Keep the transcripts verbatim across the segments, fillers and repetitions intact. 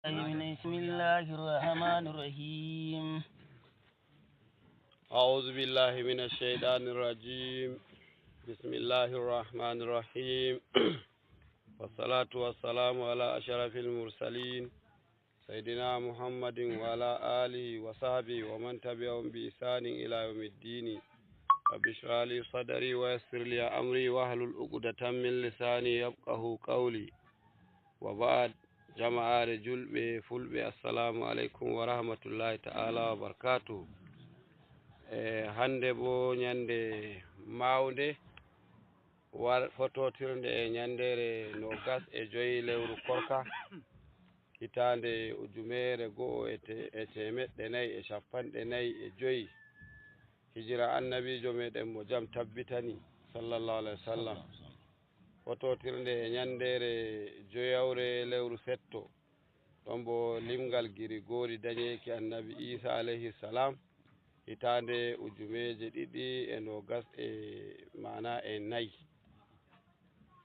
بسم الله الرحمن الرحيم. أعوذ بالله من الشيطان الرجيم. بسم الله الرحمن الرحيم. والصلاة والسلام على أشرف المرسلين سيدنا محمد وعلى آله وصحبه ومن تبعهم بإحسان إلى يوم الدين. رب اشرح لي صدري ويسر لي أمري واحلل عقدة من لساني يفقهوا قولي. وبعد، jama'aare julɓe fulɓe, assalamu aleykum wa rahmatullahi ta'ala wa barakatuh. E hannde bo ñande mawnde, war-, fototirnde e ñandeere nogas e joyi lewru korka, hitaande ujunere go'o e te-, e teemeɗɗe nayi e cappanɗe nayi e joyi, hijira annabiijo meɗen mo jam tabbitani, sallallahu alaihi wasallam. Fototirnde e ñandeere joyawre lewru setto, ɗon bo limgal Girigori dañeeki annabi Isa alayhi salam, hitaande ujumeeje ɗiɗi e nogas e maana e nayi.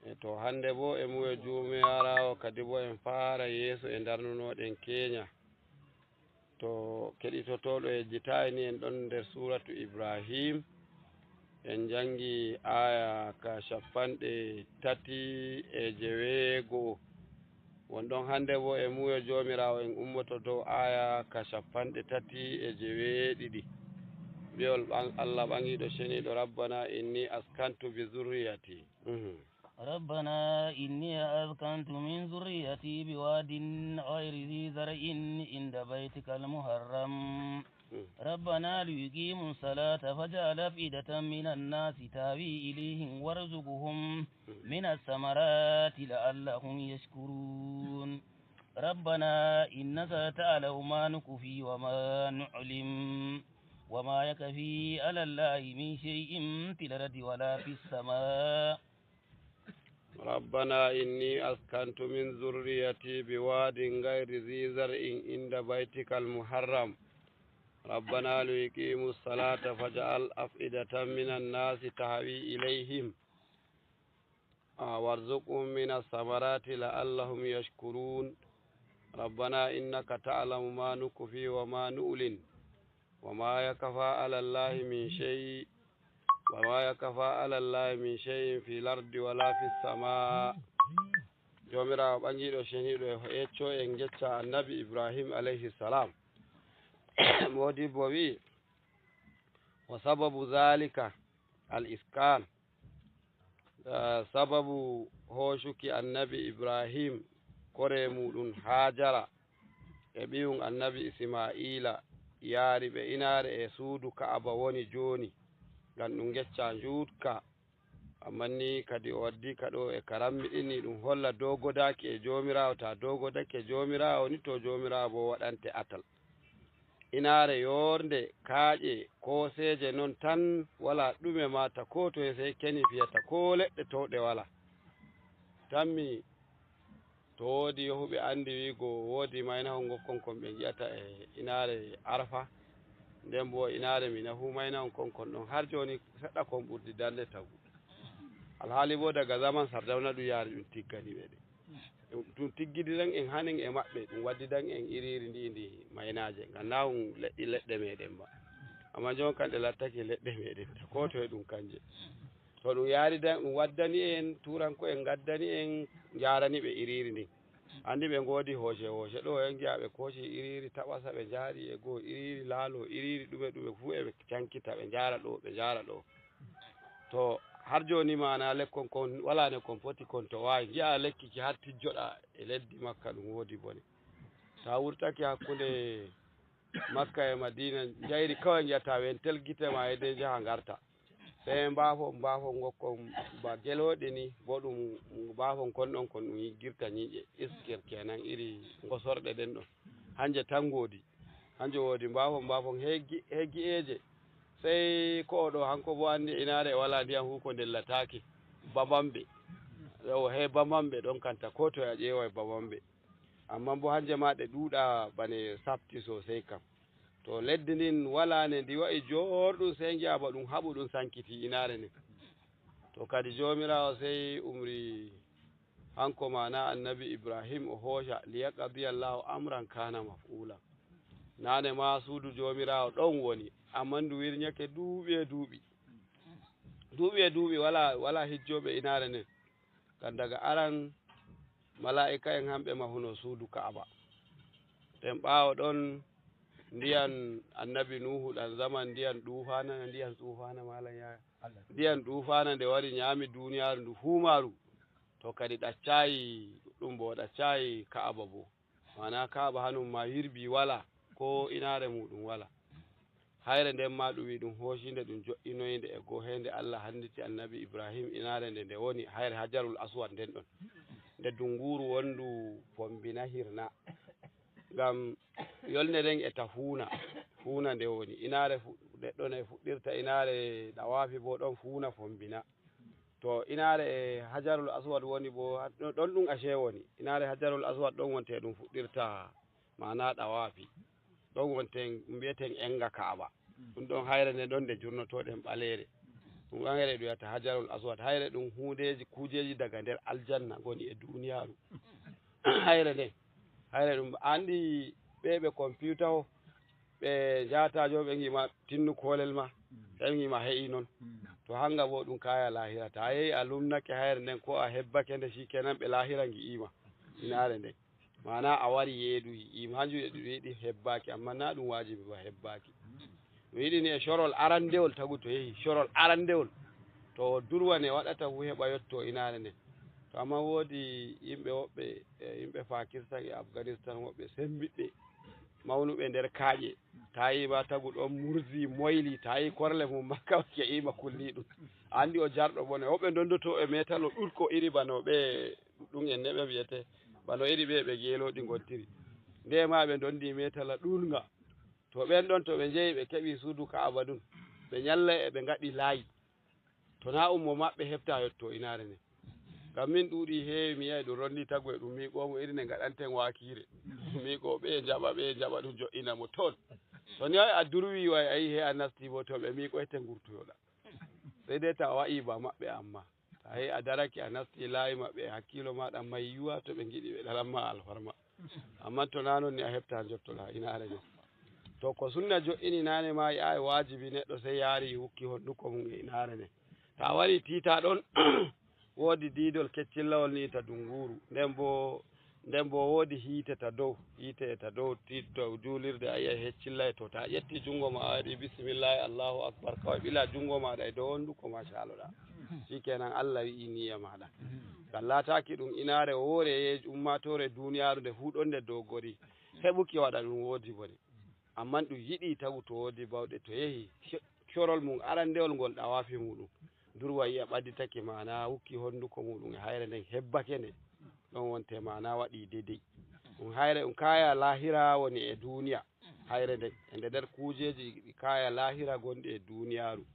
E to hannde bo e muyo juumiyaraawo kadi bo en faara yeeso e ndarnunoɗen keenya. To keɗitotooɗo yejjitaay ni, en ɗon nder suuratu Ibrahim, en njanngi aaya ka cappanɗe tati e jeweego. Won ɗon hannde bo e muuyo Joomiraawo, en ummoto dow aaya ka cappanɗe tati e jeweeɗiɗi. Bi'ol ɓan-, Allah ɓaŋiiɗo ceniiɗo, "Rabbana inni askantu bi zurriyati." Mhm. ربنا إني أسكنت من ذريتي بواد غير ذي زرع عند بيتك المحرم. ربنا ليقيموا الصلاة فاجعل أفئدة من الناس تهوي إليهم وارزقهم من الثمرات لعلهم يشكرون. ربنا إنك تعلم ما نخفي وما نعلن وما يخفى على الله من شيء في الأرض ولا في السماء. ربنا إني أسكنت من ذريتي بواد غير ذي زرع عند بيتك المحرم. ربنا ليقيموا الصلاة فاجعل أفئدة من الناس تهوي إليهم، آه، وارزقهم من الثمرات لعلهم يشكرون. ربنا إنك تعلم ما نخفي وما نعلن وما يخفى على الله من شيء، وما يخفى على الله من شيء في الأرض ولا في السماء. Joomiraawo ɓaŋiiɗo ceniiɗo e yeccoo en ngecca annabi Ibrahim alayhi salam. Moodibbo wi'i, "Wa sababu zalika al iskan." Eh, sababu hoocuki annabi Ibrahim koree muuɗum Haajara e ɓiyum annabi Isma'iila yaari ɓe inaare e suudu Ka'aba woni jooni, ngam ɗum ngecca njuutka. Ammaa ni kadi o waddi ka ɗo e ka rammiɗini ɗum holla dogodaaki e Joomiraawo. Ta dogodaaki e Joomiraawo ni, to Joomiraawo bo waɗante atal. Inaare yoornde, kaaƴe, kooseeje non tan, walaa ɗume maata koo toye, sey keni fiyata, koo leɗɗe towɗe walaa. Tammi to woodi yahuɓe anndi wi'go woodi maynahon ngokkon kon ɓe ngi'ata e inaare Arfa, nden bo inaare Mina fuu maynahon kon kon ɗon har jooni seɗɗa kon ɓurdi darnde tagu. Alhaali bo daga zaman Sardauna ɗum yaari ɗum tiggani ɓe ɗe. Ɗum tiggidiran en hanen e maɓɓe, ɗum waddidan en iriiri ndi, ndi maynaaje, ngam naa ɗum leɗɗi leɗɗe meɗen ba. Ammaa jon kan ɗe lattake leɗɗe meɗen, ta ko toye ɗum kanje. To ɗum yaaridan, ɗum waddani en, tuuranko'en ngaddani en, njaarani ɓe iriiri ndin. Anndi ɓe ngoodi hoose hoose ɗo, en ngi'a ɓe kooci iriiri taɓasa, ɓe njaari e goo iriiri laalo, iriiri ɗume ɗume fuu e ɓe cankita, ɓe njaara ɗo, ɓe njaara ɗo. To har jooni maana lekkon kon, walaa ne kon foti kon to waawi. Ngi'a lekki ki har tijjoɗa e leddi Makka, ɗum woodi bone. Ta wurtake hakkunde Makka e Madiina, njayri kawai ngi'ata, wentel gite ma e de njaha ngarta. Sey mbaafon, mbaafon ngokkon ba gelooɗe ni, bo ɗum mbaafon kon ɗon kon ɗum yiggirta nyiiƴe, iskir kenan, iri ngosorɗe ɗen ɗon. Hanje tan ngoodi. Hanjum woodi mbaafon, mbaafon heggi-, heggi'eeje. Sey ko o ɗo hanko bo anndi inaare e walaa ndiyam fuu ko ndellataake. Bamamɓe. Yo, he bamamɓe ɗon kanta, ko toye a ƴeeway bamamɓe. Ammaa bo hanje ma ɗe ɗuuɗa bane sapti sosey kam. To leddi ndin walaa ne ndi wa'i joorɗum, sey ngi'a ba ɗum haɓu ɗum sankiti inaare nden. To kadi Joomiraawo sey umri Hanko maana annabi Ibrahim o hooca, "Liyaqdiya Allahu amran kana maf'ula." Naane ma suudu Joomiraawo ɗon woni, amma ndu wirñake duuɓi e duuɓi. Duuɓi e duuɓi wala, wala hijjooɓe inaare nden. Ngam daga aran malaa'ika en hamɓe mahuno suudu Ka'aba. Nden ɓaawo ɗon ndiyan annabi Nuuhu ɗan zaman ndiyan duufaana, ndiyan tsuufaana malam ya. Ndiyan duufaana nde wari ñaami duuniyaaru ndu fuu maaru. To kadi ɗaccaayi ɗum bo, ɗaccaayi Ka'aba bo. Maana Ka'aba hanun ma yirbi wala, ko inaare muuɗum wala. Hayre nden ma ɗum wi ɗum hoocinde ɗum jo'inoyinde e goo heende Allah handiti annabi Ibrahim inaare nde nde woni hayre Hajarul Aswad nden ɗon. Nde dunguuru wondu fombina hirna. Ngam yolnde nden e ta fuuna, fuuna nde woni. Inaare fu-, neɗɗo ne fuɗɗirta inaare ɗawaafi bo ɗon fuuna fombina. To inaare e Hajarul Aswad woni bo, ha-, ɗon ɗum ashe woni. Inaare Hajarul Aswad ɗon wonte ɗum fuɗɗirta maana ɗawaafi. Ɗon wonten, mbiyeten enga Ka'aba. Ɗum ɗon hayre nde ɗon nde jurnotoɗen ɓaleere. Ɗum ɗon hayre ɗum wiyata Hajarul Aswad. Hayre ɗum huundeeji, kuujeeji daga nder aljanna ngoni e duuniyaaru. Hayre nde, hayre ɗum andi ɓe ɓe computer o, ɓe jaata jo ɓe ngima tinnu kolel ma, ɓe ngima he'i non. To hanga bo ɗum kaya lahira. Ta yehi a lumnake hayre nden ko a hebbake nde shikenan ɓe lahira ngi'ima. Inaare nden. Maana a wari yeedu yi'ima. Hanjum e ɗum yiɗi hebbaki, amma na ɗum wajibi ba hebbaki. Ɗum yiɗi ni e corol arandewol tagu to yehi. Corol arandewol. To durwa ne waɗata fu heɓa yotto inaare nden. To amma woodi yimɓe woɓɓe, e yimɓe Pakistan e Afghanistan woɓɓe sembiɗɓe. Mawnuɓe nder kaaƴe. Tawi ma tagu ɗon murzi moyli, tawi korle mum makka ke'ima kulli ɗum. Andi o jarɗo bone. Woɓɓe ndondoto e metalo ɗuɗko iri bano ɓe ɗum en neɓe wiyete. Bano iri ɓe ɓe geelooɗi ngontiri. Nde ma ɓe ndondi metala ɗuɗnga. To ɓen ɗon to ɓe njehi ɓe keɓi suudu Ka'aba ɗum. Ɓe ñalla e ɓe ngaɗi laayi. To na ummo maɓɓe hefta yotto inaare nden. Ngam min ɗuuɗi heewi mi yi'ay ɗum rondi tagu e ɗum miiqo mo iri nde ngaɗanten waakiire. Ɗum miiqo ɓe njaɓa, ɓe njaɓa ɗum jo'ina mo ton. To ni ay a durwi way ayi he a nasti bo to ɓe miiqo ete ngurtoyoɗa. Sey dai ta wa'i ba maɓɓe amma. Ta he'i a daraki a nasti laayi maɓɓe e hakkiilo maɗa mai yiwa to ɓe ngiɗi ɓe ɗalan ma alfarma. Amma to na non ni a hefta jottoɗa inaare nden. To ko sunna jo'ini naane ma yi'aay waajibi neɗɗo sey yaari hukki honduko mum e inaare nden. Ta wari tiita ɗon woodi diidol keccillawol ni ta dunguuru. Nden bo, nden bo woodi hiite ta dow, hiite e ta dow tiitto juulirde a yi'ay heccillay to. Ta ƴetti jungo ma a waɗi bismillahi Allahu akbar kawai ɓila jungo maɗa e dow honduko ma caaloɗa. Shikenan Allah wi'i niyya maɗa. Ngam laataaki ɗum inaare woore e ummaatoore duuniyaaru nde fuu ɗon nde dogori. Heɓuki waɗa ɗum woodi bone. Amman ɗum yiɗi tagu to woodi bawɗe to yehi co-, corol mum arandewol ngol ɗawaafi muɗum. Durwa yi'a ɓadditake maana hukki honduko muɗum e hayre nden hebbake nde. Ɗon wonte maana waɗi dedei. Ɗum hayre ɗum kaya lahira woni e duniya. Hayre nden e nde nder kuujeeji ɗi kaya lahira gonɗi e duniyaaru.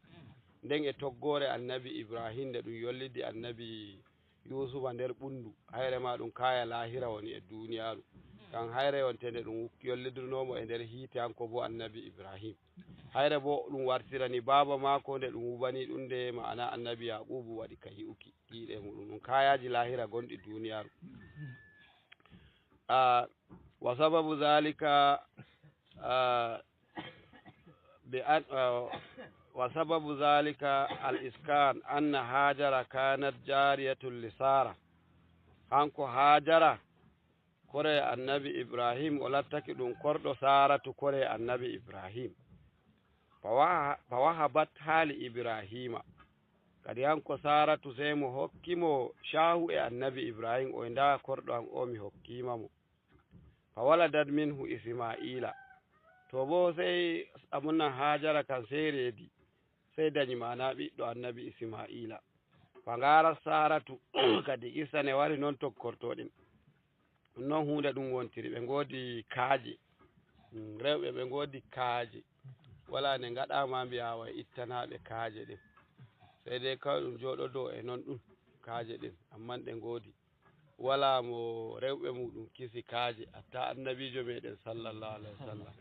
Nden e toggoore annabi Ibrahim nde ɗum yollidi annabi Yuusufa nder ɓunndu, hayre ma ɗum kaaya laahira woni e duuniyaaru. Kan hayre wonte nde ɗum yollidunoo mo e nder hiite, hanko boo annabi Ibrahim. Hayre boo ɗum wartirani baaba maako nde ɗum wubani ɗum nde, ma'ana annabi Yaaquubu waɗi ka yi'uki giiɗe muɗum. Ɗum kaayaaji laahira gonɗi duuniyaaru. Ah, wa sababu zaalika, ah, bi an, ah, wa sababu zaalika al-iskaan anna Haajara kaanat jaariyatun li Saara. Hanko Haajara, kore annabi Ibrahim, o lattaki ɗum korɗo Saaratu kore annabi Ibrahim. Fa waha-, fa wahabat haa li Ibrahima. Kadi hanko Saaratu sey mo hokki mo caahu e annabi Ibrahim, o ndaa korɗo am o mi hokkii ma mo. Fa waladat minhu Isma'iila. To boo sey amunan Haajara kan sey reedi, sey dañi ma'ana ɓiɗɗo annabi Isma'iila. Fa ngaarat Saaratu, kadi qissa ne wari non tokkortoɗen. Ɗum non huunde ɗum wontiri, ɓe ngoodi kaaje. Mm, rewɓe ɓe ngoodi kaaje. Walaa ne ngaɗaama mbiyaa way ittanaaɓe kaaje ɗin. Sey dey kawai ɗum jooɗodoo e non ɗum kaaje ɗin, amman ɗe ngoodi. Walaa mo rewɓe muɗum kisi kaaje, hatta annabiijo meɗen sallallahu alaihi wasallam.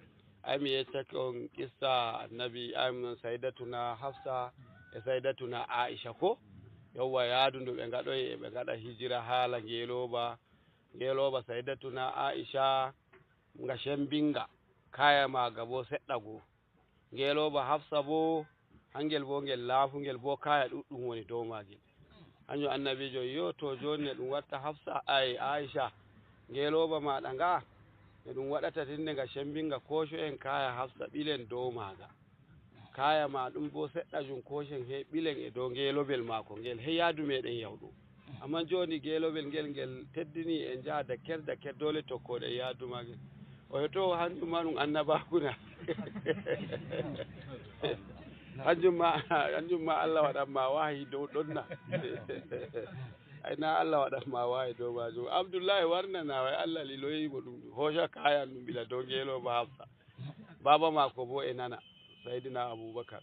Ay, mi yeccake on qissa annabi, ay, mon Sayyidatuna Hafsa e Sayyidatuna Aisha ko? Yowwa, yaadu ndu ɓe ngaɗoyi, eɓe ngaɗa hijira haala ngeelooba. Ngeelooba Sayyidatuna Aisha nga sembinga, kaaya maaga boo seɗɗa goo. Ngeelooba Hafsa boo, hangel boo ngel laafungel boo, kaaya ɗuɗɗum woni dow maagel. Hanjum Annabiijo wi'i, "Yo, to jooni ne ɗum watta Hafsa, ay, Aisha, ngeelooba maaɗa nga'a, ne ɗum waɗata tinde nga sembinga, kooco'en kaaya Hafsa, ɓilen dow maaga." Kaaya ma ɗum boo seɗɗa jum kooco'en he ɓilen e dow ngeelobel maako ngel, he yaadu meɗen yahuɗo. Ammaa jooni ngeelobel ngel, ngel teddini en njaha dakker dakker, doole tokkoɗen yaadu maagel. O heto hanjum ma ɗum annabaaku na? Hanjum ma, hanjum ma Allah waɗan ma wahayi dow ɗon na? Ay, na Allah waɗan ma wahayi dow maajum. Abdullahi warnana, way Allah liloyi mo ɗum, hooca kayan ɗum ɓila dow ngeelooba Hafsa. Baaba maako boo e nana, Saydina Abubakar.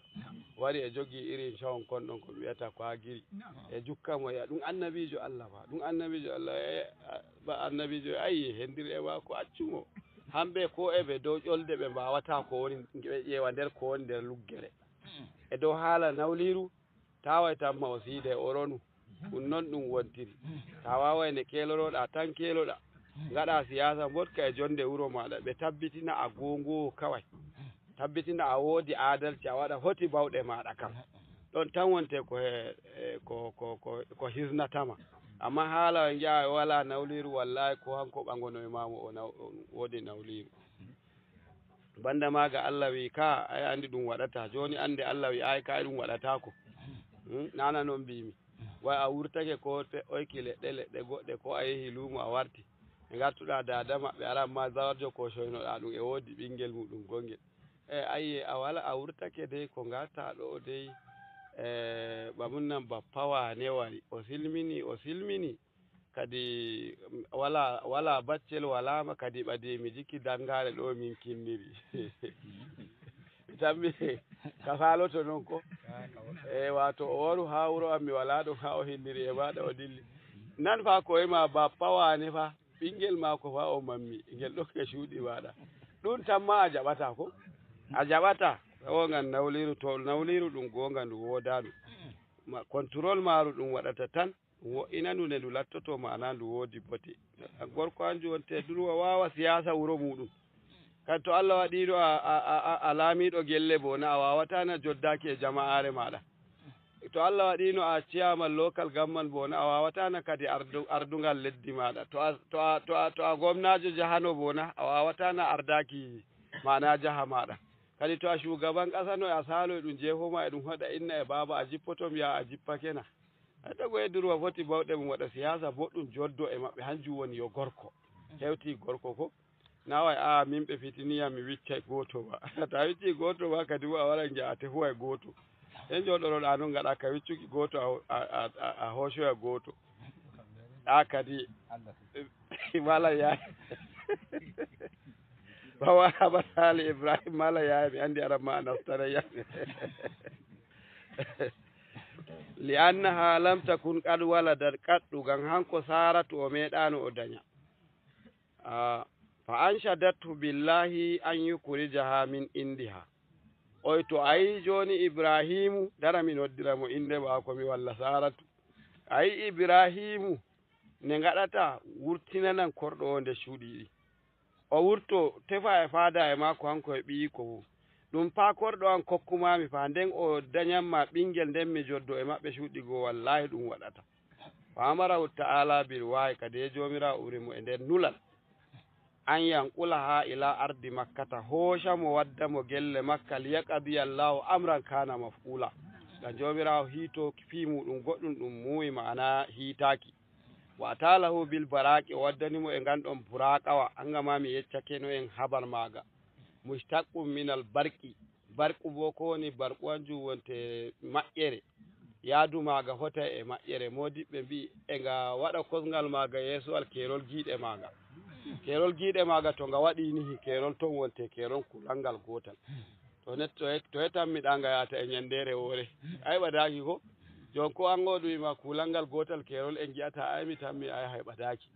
Wari e jogi irin cawon kon ɗon ko ɓe wi'ata ko haa giri. E jukka mo, ya, ɗum annabiijo Allah fa, ɗum annabiijo Allah. E, a, ba annabiijo, ayi, hendir e maako, accu mo. Hamɓe ko e ɓe dow ƴolde, ɓe mbaawataa ko woni, ɓe ƴeewa nder ko woni nder luggere. E dow haala nawliiru, taaway tamma o siide o ronu. Ɗum non ɗum wontiri. Ta waaway ne keeloroɗa tan keeloɗa. Ngaɗa siyaasa mboɗka e jonde wuro maaɗa. Ɓe tabbitina a goongoowo kaway. Tabbitina a woodi aadalci, a waɗa foti bawɗe maaɗa kam. Ɗon tan wonte ko he, e, ko, ko, ko, ko hisnatama. Amma haala o njaha o walaa nawliiru, wallaahi ko hanko ɓangono e maamu o naw-, o woodi nawliiru. Banda maaga Allah wi'i, "Ka, ay andi ɗum waɗata." Jooni ande Allah wi'i, "Ay, ka, ɗum waɗataako." Hmm? Nana non mbiimi. Way a wurtake ko te oyki leɗɗe, leɗɗe goɗɗe, ko a yehi luumo a warti. E ngartuɗa daada maɓɓe, aran ma zawarjo ko coynoɗa ɗum, e woodi ɓingel muɗum gongel. E ayye, a wala, a wurtake dey, ko ngarta ɗo dey, e, ɓamun nan bappa wane wari. O silmini, o silmini. Kadi wala, wala baccel, wala ma, kadi ɓadi mi jikki danngaare ɗo min kinniri. Mi tammi ka faaloto non ko. E, wato o waru haa wuro am, mi wala ɗon haa o hinniri e maaɗa o dilli. Nan fa ko e ma bappa wane fa, ɓingel maako fa o mammi, ngel ɗon e cuuɗi maaɗa. Ɗum tan ma a jaɓata ko? A jaɓata. Tawo ngan nawliiru, to nawliiru ɗum goonga ndu woodaano. Ma, contrôle maaru ɗum waɗata tan. Ɗum wo'inandu nde ndu lattoto, maana ndu woodi bote. Gorko hanjum wonte durwa waawa siyaasa wuro muuɗum. Kadi to Allah waɗiino a, a, a, a, a laamiiɗo gelle bona, a waawataa na joddaaki e jama'aare maaɗa. To Allah waɗiino a ciyaaman local gamman bona, a waawataa na kadi ardu-, ardungal leddi maaɗa. To a, to a, to a, to a gomnaajo jahano bona, a waawataa na ardaaki maana jaha maaɗa. Kadi to a shugaban ƙasa no a saalo e ɗum jeefoma e ɗum haɗa inna e baaba, a jippoto mbiya a jippake na. Hay tago e durwa foti bawɗe mum waɗa siyaasa boɗɗum, joddo e maɓɓe, hanjum woni yo gorko. Hewti gorko ko? Na way, "A, min ɓe fitini yam, mi wiccay gooto ba." Ta wicci gooto ba, kadi wo a wara njaha a tefowa e gooto. En jooɗoroɗa noon ngaɗa ka wiccuki gooto, a, a, a, a, a hoocoya gooto. A kadi, mala yaay. Bawa haɓa sali Ibrahim, mala yaay, mi anndi aran ma a naftara yam. لأنها لم تكن قد ولدت قط, ngam hanko Saratu o meeɗaano o danya. Ah, فأنشدته بالله أن يخرجها من عندها. Oy, to a yi jooni Ibrahiimu, dara mi noddira mo innde maako, mi walla Saratu. A yi Ibrahiimu, ne ngaɗata wurtinanan korɗo o nde cuuɗi ɗi. O wurto, tefa e faada e maako, hanko e ɓiyiiko fuu. Ɗum faa korɗo am kokkumaami faa, nden o danyan ma ɓinngel, nden mi joddo e maɓɓe cuuɗi goo, wallaahi ɗum waɗata. Fa amarahu ta'ala bil wahyi, kadi he Joomiraawo umri mo e nder nulal. An yanqulaha ila ardi Makkata, hooca mo wadda mo gelle Makka, liyaqdiya Allahu amran kana maf'ula. Ngam Joomiraawo hiito fii muuɗum goɗɗum ɗum muuyi, ma'ana hiitaaki. Wa ata lahu bil baraqi, o waddani mo e ngan ɗon buraaqawa, anga ma mi yeccake no en habar maaga. Mushtaqqun minal barqi. Barqu boo, ko woni barqu? Hanjum wonte maƴƴere. Yaadu maaga fotay e maƴƴere. Moodiɓɓe mbi'i e nga waɗa kosngal maaga yeesoyal keerol giiɗe maaga. Keerol giiɗe maaga to nga waɗi nihi, keerol ton wonte keerol kulanngal gootal. To net-, to het-, to hetan mi ɗa nga yaata e nyandeere woore. Ay ɓadaaki ko? Jon ko an o ɗum wi'ma kulanngal gootal keerol en ngi'ata, ay mi tammi ay hay ɓadaaki.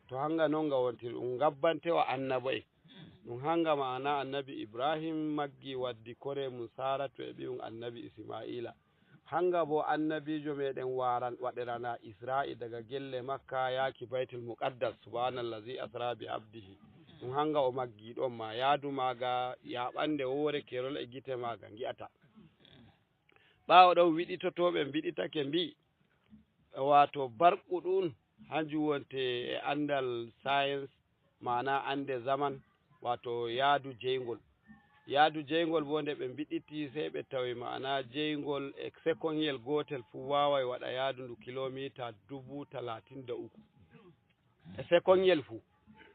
To hanga non nga wontiri, ɗum ngabbantewa annabo'en. Ɗum hanga ma'ana annabi Ibrahim maggi waddi kore mum Saratu e ɓiyum annabi Isma'ila. Hanga bo annabiijo meɗen waran-, waɗirana Isra'i daga gelle Makka yaaki Baytul Muqaddas, subhanallazi asra bi abdihi. Ɗum hanga o maggi ɗon ma, yaadu maaga yaaɓande woore kerol e gite maaga ngi'ata. Ɓaawo ɗon wiɗitotooɓe mbiɗitake mbi'i, waato barqu ɗum hanjum wonte e andal science, ma'ana ande zaman, waato yaadu jeyngol. Yaadu jeyngol bo nde ɓe mbiɗiti sey ɓe tawi ma'ana jeyngol e sekonyel gootel fuu waaway waɗa yaadu ndu kilomita dubu talatin da uku. E sekonyel fuu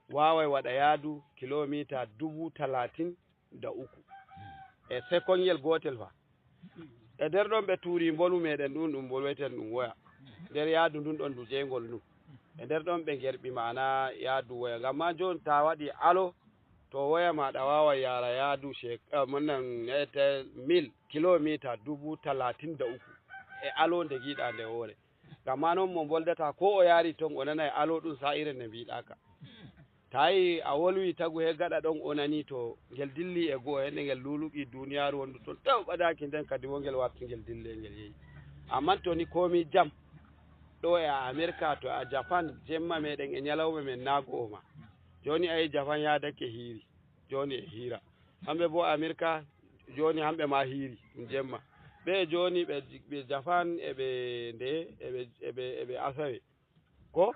waaway waɗa yaadu kilomita dubu talatin da uku. E sekonyel gootel fa. E nder ɗon ɓe tuuri mbolu meɗen ɗum, ɗum mbolweten ɗum woya. Nder yaadu ndun ɗon ndu jeyngol ndun. E nder ɗon ɓe ngerɓi ma'ana yaadu woya. Ngam ma jon ta waɗi alo, to woya maɗa waaway yaara yaadu shek-, eh, mon nan, eh, te mil kilomita dubu talatin da uku. E alo nde giɗa nde woore. Ngam ma non mo mboldata ko o yaari ton o nanay alo ɗum sa'ire nde mbiɗaka. Tawi a wolwi tagu he gaɗa ɗon o nani to ngel dilli e go'o hende ngel luluɓi duniyaaru wondu ton taw ɓadaaki nden kadi wo ngel warti ngel dilli e ngel yehi. Amman to ni komi jam ɗo e a Amerika to a Japan jemma meɗen e ñalawma men na go'o ma. Joni ayi Japan yaadake hiiri. Joni e hiira. Hamɓe bo Amerika joni hamɓe ma hiiri ɗum jemma. Ɓe joni ɓe, ɓe Japan e ɓe nde, e ɓe, e ɓe, e ɓe Asawe. Ko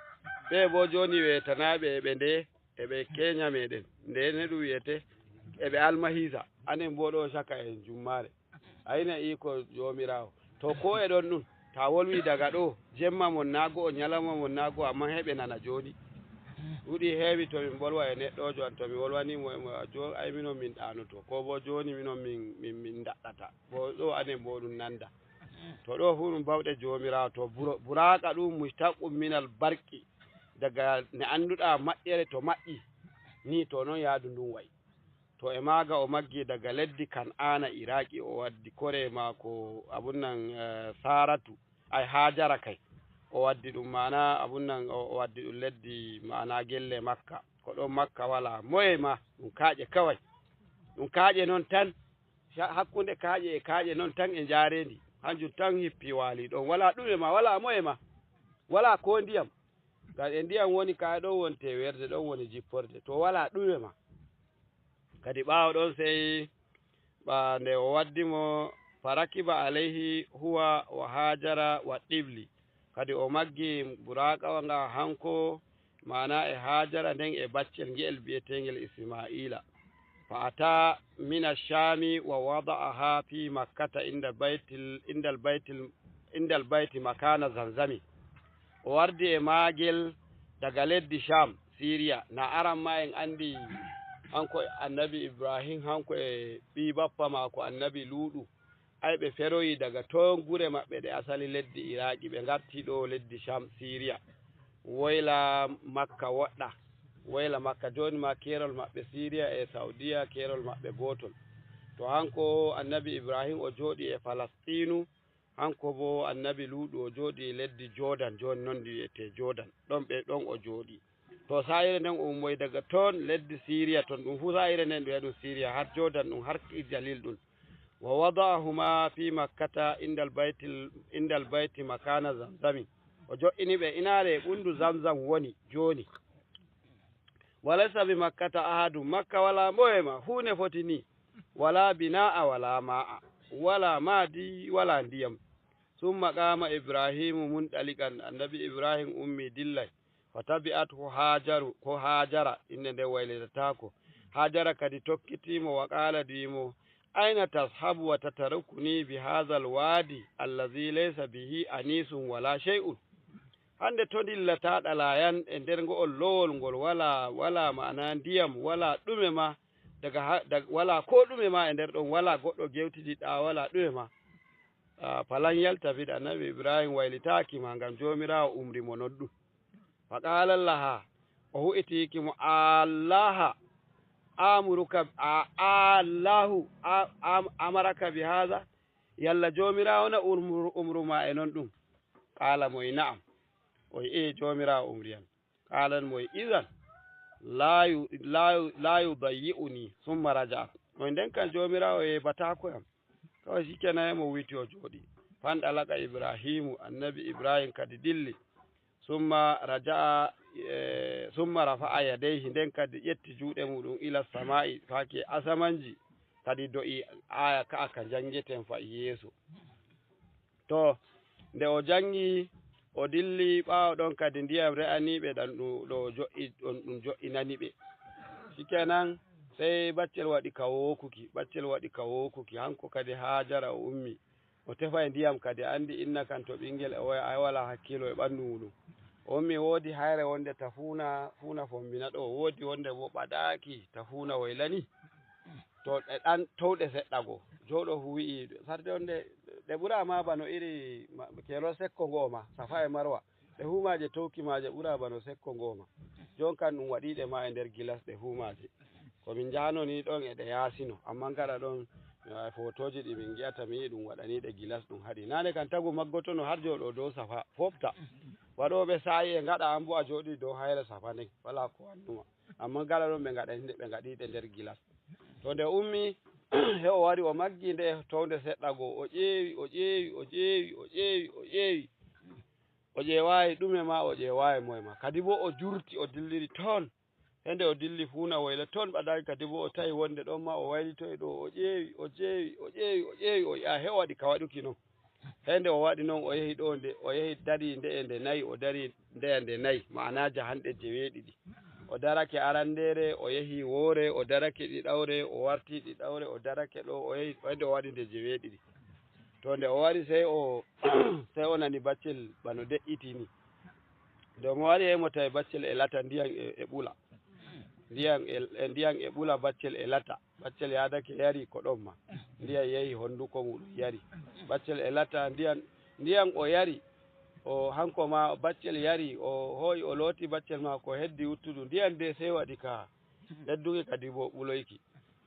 ɓe bo joni ɓe tanaɓe e ɓe nde, e ɓe Kenya meɗen. Nde ne ɗum wiyete, e ɓe Almahisa. Anen bo ɗo caka en jummare. Ayna iko Joomiraawo. To ko e ɗon ɗum, ta wolwi daga ɗo, jemma mon na go'o, ñalawma mon na go'o, ammaa heɓe nana jooni. Ɗuuɗi heewi to min mbolwa e neɗɗoojo an, to mi wolwani mo, e mo, a jo-, ay minon min ɗaanoto, ko bo jooni minon min, min, min ndaɗɗata. Bo ɗo anen bo ɗum nanda. To ɗo fuu ɗum bawɗe Joomiraawo, to buro-, buraaqa ɗum mustaqqun minal barqi, daga ne annduɗaa maƴƴere to maƴƴi, ni to non yaadu ndun wa'i. To e maaga o maggi daga leddi Kan'aana Iraaki, o waddi kore maako, abun nan, eh, Saaratu, ay Haajara kay. O waddi ɗum, maana abun nan, o, o waddi ɗum leddi, maana gelle Makka. Ko ɗon Makka walaa moye ma, ɗum kaaƴe kaway. Ɗum kaaƴe non tan, ca-, hakkunde kaaƴe e kaaƴe non tan e njaareendi. Hanjum tan hippi waali ɗon. Walaa ɗume ma, walaa moye ma, walaa koo ndiyam. Ngam e ndiyam woni kaa ɗon wonte weerde, ɗon woni jipporde. To walaa ɗume ma. Kadi ɓaawo ɗon sey ɓa nde o waddi mo, farakiba alayhi huwa wa Haajara wa ɗibli. Kadi o maggi buraaqawa nga hanko, maana e Haajara nden e baccel nge'el bi'eteengel Ismaa'iila. Fa ata mina Shaami wa wada'aha fi Makkata inda baytil, indal baytil, indal bayti makaana Zamzami. O wardi e maagel daga leddi Sham, Siriya. Na aran ma en andi hanko annabi Ibrahim, hanko e ɓii bappa maako annabi Luuɗu. Ay ɓe feroyi daga ton gure maɓɓe ɗe asali leddi Iraaki, ɓe ngarti ɗo leddi Sham, Siriya. Woyla Makka woɗɗa. Woyla Makka jooni ma keerol maɓɓe Siriya e Saudiya keerol maɓɓe gootol. To hanko annabi Ibrahim o jooɗi e Falastiinu, hanko bo annabi Luuɗu o jooɗi e leddi Jordan, jooni non ndi wi'ete Jordan. Ɗon ɓe, ɗon o jooɗi. To sa'ire nden o ummoyi daga ton leddi Siriya ton, ɗum fu sa'ire nden ɗum wi'a ɗum Siriya, har Jordan ɗum, har Jalil ɗum. Wa wada'ahuma fi Makkata indal baytil, indal bayti makana Zamzami. O jo'ini ɓe inaare e ɓundu Zamzam woni jooni. Wa laysa bi Makkata ahadun, Makka walaa moye ma, huunde foti ni. Walaa bina'a, walaa ma'a, walaa maadi, walaa ndiyam. Summa qaama Ibrahiimu munɗaliqan, annabi Ibrahim ummi dillay. Wa tabi'athu Hajaru, ko Hajara, innde nden waylitataako. Hajara kadi tokkitii mo, wa qaalat wi'i mo, ayna tashabu wa tatarukuni bi haadhal waadi allazi laysa bihi anisun wala shay'un? Hannde to ndillata ɗalaa yan e nder ngo'ol lowol ngol walaa, walaa ma'ana ndiyam, walaa ɗume ma, daga ha, dag-, walaa koo ɗume ma e nder ɗon, walaa goɗɗo gewtidiɗaa, walaa ɗume ma. Ah, falan yaltafit, annabi Ibrahim waylitaaki ma, ngam Joomiraawo umri mo non ɗum. Fa qaala laha, o hu'itiki mo, Allaha amuruka, a, Allahu a, am, amaraka bi haadha? Yalla Joomiraawo na umru, umru ma e non ɗum? Qaala moy, na'am. O wi'i, ee, Joomiraawo umri yam. Qaalan moy, idan laa yu-, laa yu-, laa yudayyi'uni, summa raja'at. Moy nden kan Joomiraawo yeebataako yam. Kawai shikenan mo witi o jooɗi. Fanɗalaka Ibrahiimu, annabi Ibrahim kadi dilli. Summa raja'a, e, summa rafa'a yadayhi, nden kadi ƴetti juuɗe muɗum ila samaa'i, faaki e asamanji, kadi do'i aaya ka'a ka janngeten fa'i yeeso. To, nde o janngi, o dilli, ɓaawo ɗon kadi ndiyam re'aniiɓe ɗan ɗum, ɗo jo'i, ɗon ɗum jo'inani ɓe. Shikenan, sey baccel waɗi ka wookuki, baccel waɗi ka wookuki, hanko kadi Haajara o ummi. O tefay ndiyam kadi, anndi inna kan to ɓinngel e woya, ay walaa hakkiilo e ɓanndu muuɗum. O ummi, woodi hayre wonde ta fuuna, fuuna fombina ɗo, woodi wonde bo ɓadaaki ta fuuna woylani. To ɗe ɗan towɗe seɗɗa goo, jooɗo fu wi'i, sarde wonde ɗe ɓuraa ma bano iri ma, keerol sekko ngoo ma, Safa e Marwa. Ɗe huumaaje towki maaje ɓuraa bano sekko ngoo ma. Jon kan ɗum waɗiiɗe ma e nder gilas ɗe huumaaje. Ko min njahano ni ɗon e ɗe yaasino, ammaa gaɗa ɗon, eh, fotooji ɗi min ngi'ata mi yi'i ɗum waɗaniiɗe gilas ɗum haɗi. Naane kan tagu maggotono har jooɗo dow Safa, fofta. Waɗooɓe saa'i e ngaɗa, an bo a jooɗi dow hayre Safa nden, walaa ko wannuma. Ammaa gaɗa ɗon ɓe ngaɗaniiɗe, ɓe ngaɗiiɗe nder gilas. To nde ummi, he o wari o maggi nde townde seɗɗa goo, o ƴeewi, o ƴeewi, o ƴeewi, o ƴeewi, o ƴeewi. O ƴeewaayi ɗume ma, o ƴeewaayi moye ma. Kadi bo o jurti, o dilliri toon. He nde o dilli fuuna woyla toon ɓadaaki, kadi bo o tawi wonde ɗon ma o waylitoyi ɗo, o ƴeewi, o ƴeewi, o ƴeewi, o ƴeewi, o yi'a he o waɗi ka waɗuki non. He nde o waɗi non, o yehi ɗo nde, o yehi darii nde'e nde nayi, o darii ndeya nde nayi, ma'ana jahanɗe jeweeɗiɗi. O darake arandeere, o yehi woore, o darake ɗiɗawre, o warti ɗiɗawre, o darake ɗo, o yehi, he nde o waɗi nde jeweeɗiɗi. To nde o wari, sey o, sey o nani baccel bano de'iti ni. Nde mo wari, hey mo tawi baccel e lata ndiyam e, e ɓula. Ndiyam e, e ndiyam e ɓula, baccel e lata. Baccel yaadake yari ko ɗon ma. Ndiyam yehi honduko muɗum yari. Baccel e lata ndiyam, ndiyam o yari. O hanko ma baccel yari, o hoo'i o looti baccel ma ko heddi wuttudu. Ndiyam de sey waɗi ka ɓedduki kadi bo ɓuloyki.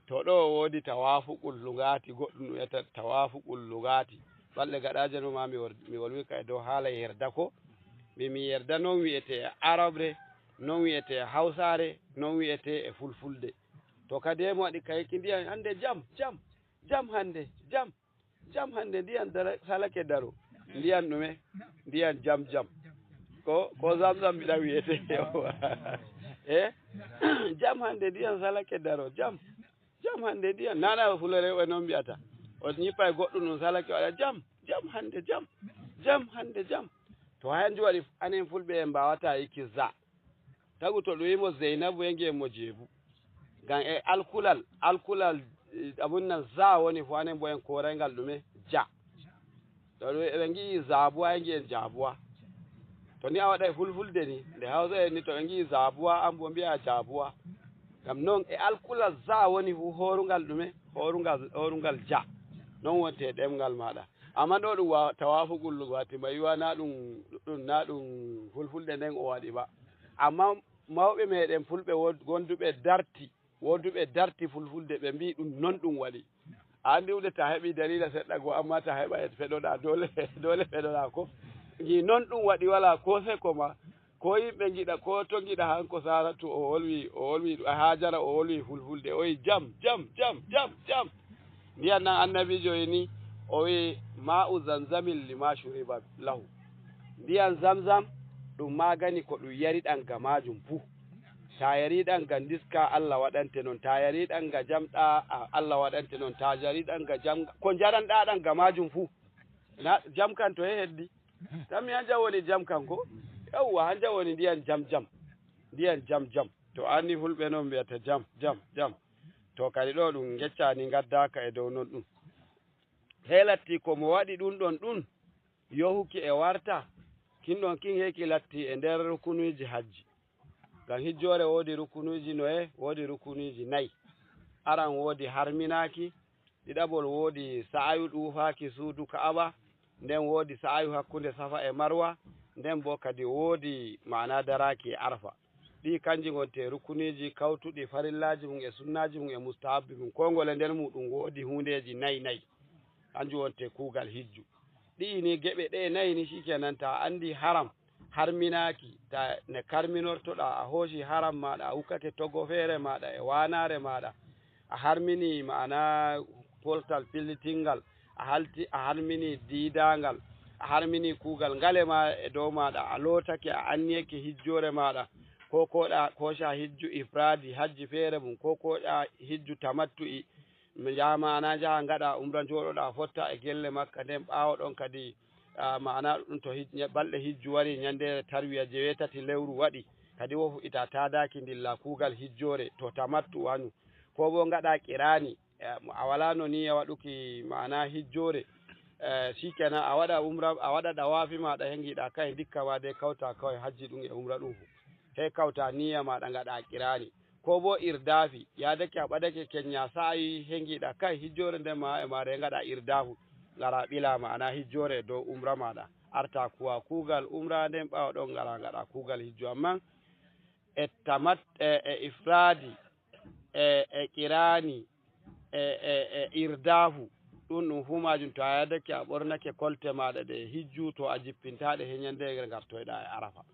To ɗo woodi tawaafuqul lugaati, goɗɗum wi'ata tawaafuqul lugaati. Balɗe gaɗaaje no ma mi wor-, mi wolwi ka e dow haala yerda ko. Mi, mi yerda non wi'ete e arabre, non wi'ete e hawsaare, non wi'ete e fulfulde. To kadi e mo waɗi kayki ndiyam hannde jam, jam, jam hannde, jam, jam hannde ndiyam dara-, salake daro. Ndiyam ɗume? Ndiyam jam jam. Ko, ko zamzam mbiɗa wi'ete. E? Jam hannde ndiyam salake daro, jam. Jam hannde ndiyam. Nana fulorewɓe non mbi'ata. O ñippa e goɗɗum ɗum salake waɗa jam, jam hannde jam, jam hannde jam. To hanjum waɗi anen fulɓe en mbaawata yiki za. Tagu to ɗum wi'i mo Zeynabu e ngi'en mo jeebu. Ngam e alkulal, alkulal, eh, abun nan za woni fu anen bo en kooray ngal ɗume? Ja. To ɗum ɓe ngi'i zabuwa e ngi'en jabuwa. To ni a waɗay fulfulde ni, nde hawsa en ni to ɓe ngi'i zabuwa an bo mbi'a jabuwa. Ngam non e alkulal za woni fu hoorungal ɗume? Hoorungal, hoorungal ja. Non wonte e ɗemngal maaɗa. Amma ɗo ɗum wa-, tawaafuqul lugaati ma yiwa na ɗum, ɗum, na ɗum fulfulde nden o waɗi ba. Amma mawɓe meɗen fulɓe wod-, gonduɓe darti, woduɓe darti fulfulde ɓe mbi'i ɗum non ɗum waɗi. A andi hunde ta heɓi dalila seɗɗa go, amma ta heɓa e feɗoɗa dole, dole feɗoɗa ko. Ngi non ɗum waɗi wala ko seko ma. Ko yimɓe ngiɗa, ko to ngiɗa hanko Saratu o wolwi, o wolwi, Hajara o wolwi fulfulde, o yi jam, jam, jam, jam, jam. Ndiyan nan annabiijo e ni, o wi ma'u zamzamin lima shuriba lahu. Ndiyan zamzam ɗum magani ko ɗum yariɗan ga majum fuu. Ta yariɗan ga ndiska, Allah waɗante non. Ta yariɗan ga jamɗa, a, Allah waɗante non. Ta yariɗan ga jam, ko njaranɗa ɗan ga majum fuu. Na jam kan to he heddi. Tammi hanjam woni jam kanko. Yawwa, hanjam woni ndiyan jam jam. Ndiyan jam jam. To anni fulɓe non mbiyata jam, jam, jam. To kadi ɗo ɗum ngeccani ngaddaaka e dow non ɗum. He latti ko mo waɗi ɗum ɗon ɗum, yohuki e warta, kin ɗon kin heki latti e nder rukunuuji hajji. Ngam hijjoore woodi rukunuuji noye? Woodi rukunuuji nayi. Aran woodi harminaaki, ɗiɗaɓol woodi sa'ayu ɗuufaaki suudu Ka'aba, nden woodi sa'ayu hakkunde Safa e Marwa, nden boo kadi woodi ma'ana daraaki e Arfa. Ɗi kanji ngonte rukuniiji kawtuɗi farillaaji mum e sunnaaji mum e mustahabbi mum, koo ngole nder muɗum woodi huundeeji nayi nayi. Kanjum wonte kuugal hijju. Ɗi'i ni geɓe ɗe nayi ni, shikenan, ta andi haram, harminaaki, ta ne karminortoɗa, a hooci haram maaɗa, a ukkake toggofeere maaɗa e waanaare maaɗa, a harmini ma'ana poltal pillitingal, a halti, a harmini diidaangal, a harmini kuugal ngale ma e dow maaɗa, a lootake, a anniyake hijjoore maaɗa, ko koɗa, kooca hijju ifraadi, hajji feere mum, ko koɗa hijju tamattu'i, njaha maana njaha ngaɗa umra, njooɗoɗa fotta e gelle Makka, nden ɓaawo ɗon kadi, a, maana ɗum to hij-, nya-, balɗe hijju wari, nyannde tarwiya jeweetati lewru waɗi, kadi wo fuɗɗita taadaaki ndilla kuugal hijjoore, to tamattu wanu, ko bo ngaɗa qiraani, eh, a walaa no niyya waɗuki maana hijjoore, eh, shikenan a waɗa umra, a waɗa ɗawaafi maaɗa he ngiɗa kay, ndikka ma dey kawta kaway hajji ɗum e umra ɗum fu. He kawta niyya maaɗa ngaɗa qiraani. Ko bo irdaafi, yaadake a ɓadake kenya sa'ayi he ngiɗa kay hijjoore nden ma e maare ngaɗa irdaafu. Ngara ɓila maana hijjoore e dow umra maaɗa. Arta kuwa kuugal umra nden ɓaawo ɗon ngara ngaɗa kuugal hijju. Amman e tamat-, e, e ifraadi, e, e qiraani, e, e, e irdaafu, ɗum, ɗum fuu maajum, to a yaadake a ɓornake kolte maaɗa ɗe hijju, to a jippintaa ɗe he nyannde ngartoyɗa e Arafa.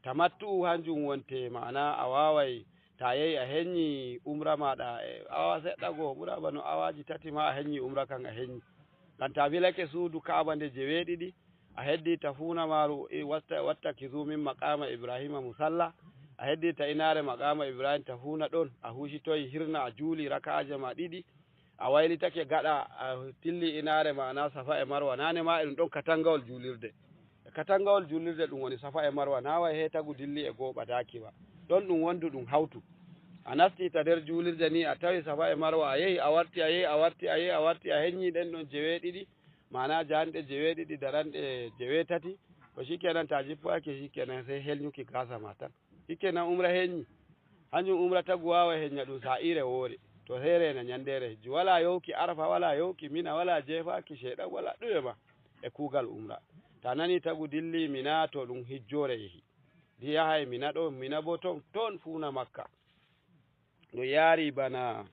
Tamattu'u hanjum wonte, maana a waaway, ta yehi a hennyi umra maaɗa e awa seɗɗa goo, ɓura bano awaaji tati ma a hennyi umra kan a hennyi. Ngam ta filake suudu Kaaba nde jeweeɗiɗi, a heddii ta fuuna maaru, e wasta-, wattakizu min maqaama Ibraahiima musalla, a heddii ta inaare maqaama Ibraahiim ta fuuna ɗon, a huucitoyi hirna, a juuli raka'aaje ma ɗiɗi, a waylitake gaɗa, a tilli inaare ma, na Safa e Marwa, naane ma e ɗum ɗon katangawol juulirde. E katangawol juulirde ɗum woni Safa e Marwa, na way he tagu dilli e goo ɓadaaki ba. Ɗon ɗum wondu ɗum hawtu. A nasti ta nder juulirde ni, a tawi Safa e Marwa, a yehi, a warti, a yehi, a warti, a yehi, a warti, a hennyi ɗen ɗon jeweeɗiɗi, maana jahanɗe jeweeɗiɗi, daranɗe jeweetati, to shikenan ta jippoyake, shikenan sey helnyuki gaasa ma tan. Shikenan umra hennyi. Hanjum umra tagu waaway henya ɗum sa'ire woore. To heere na nyandeere hijju. Walaa yowki Arfa, walaa yowki Mina, walaa jeefaaki Ceyɗan, walaa ɗume ma e kuugal umra. Ta nani tagu dilli Mina, to ɗum hijjoore yehi. Ndi yahay Mina ɗo, Mina bo ton, ton fuuna Makka. Ɗum yaari bana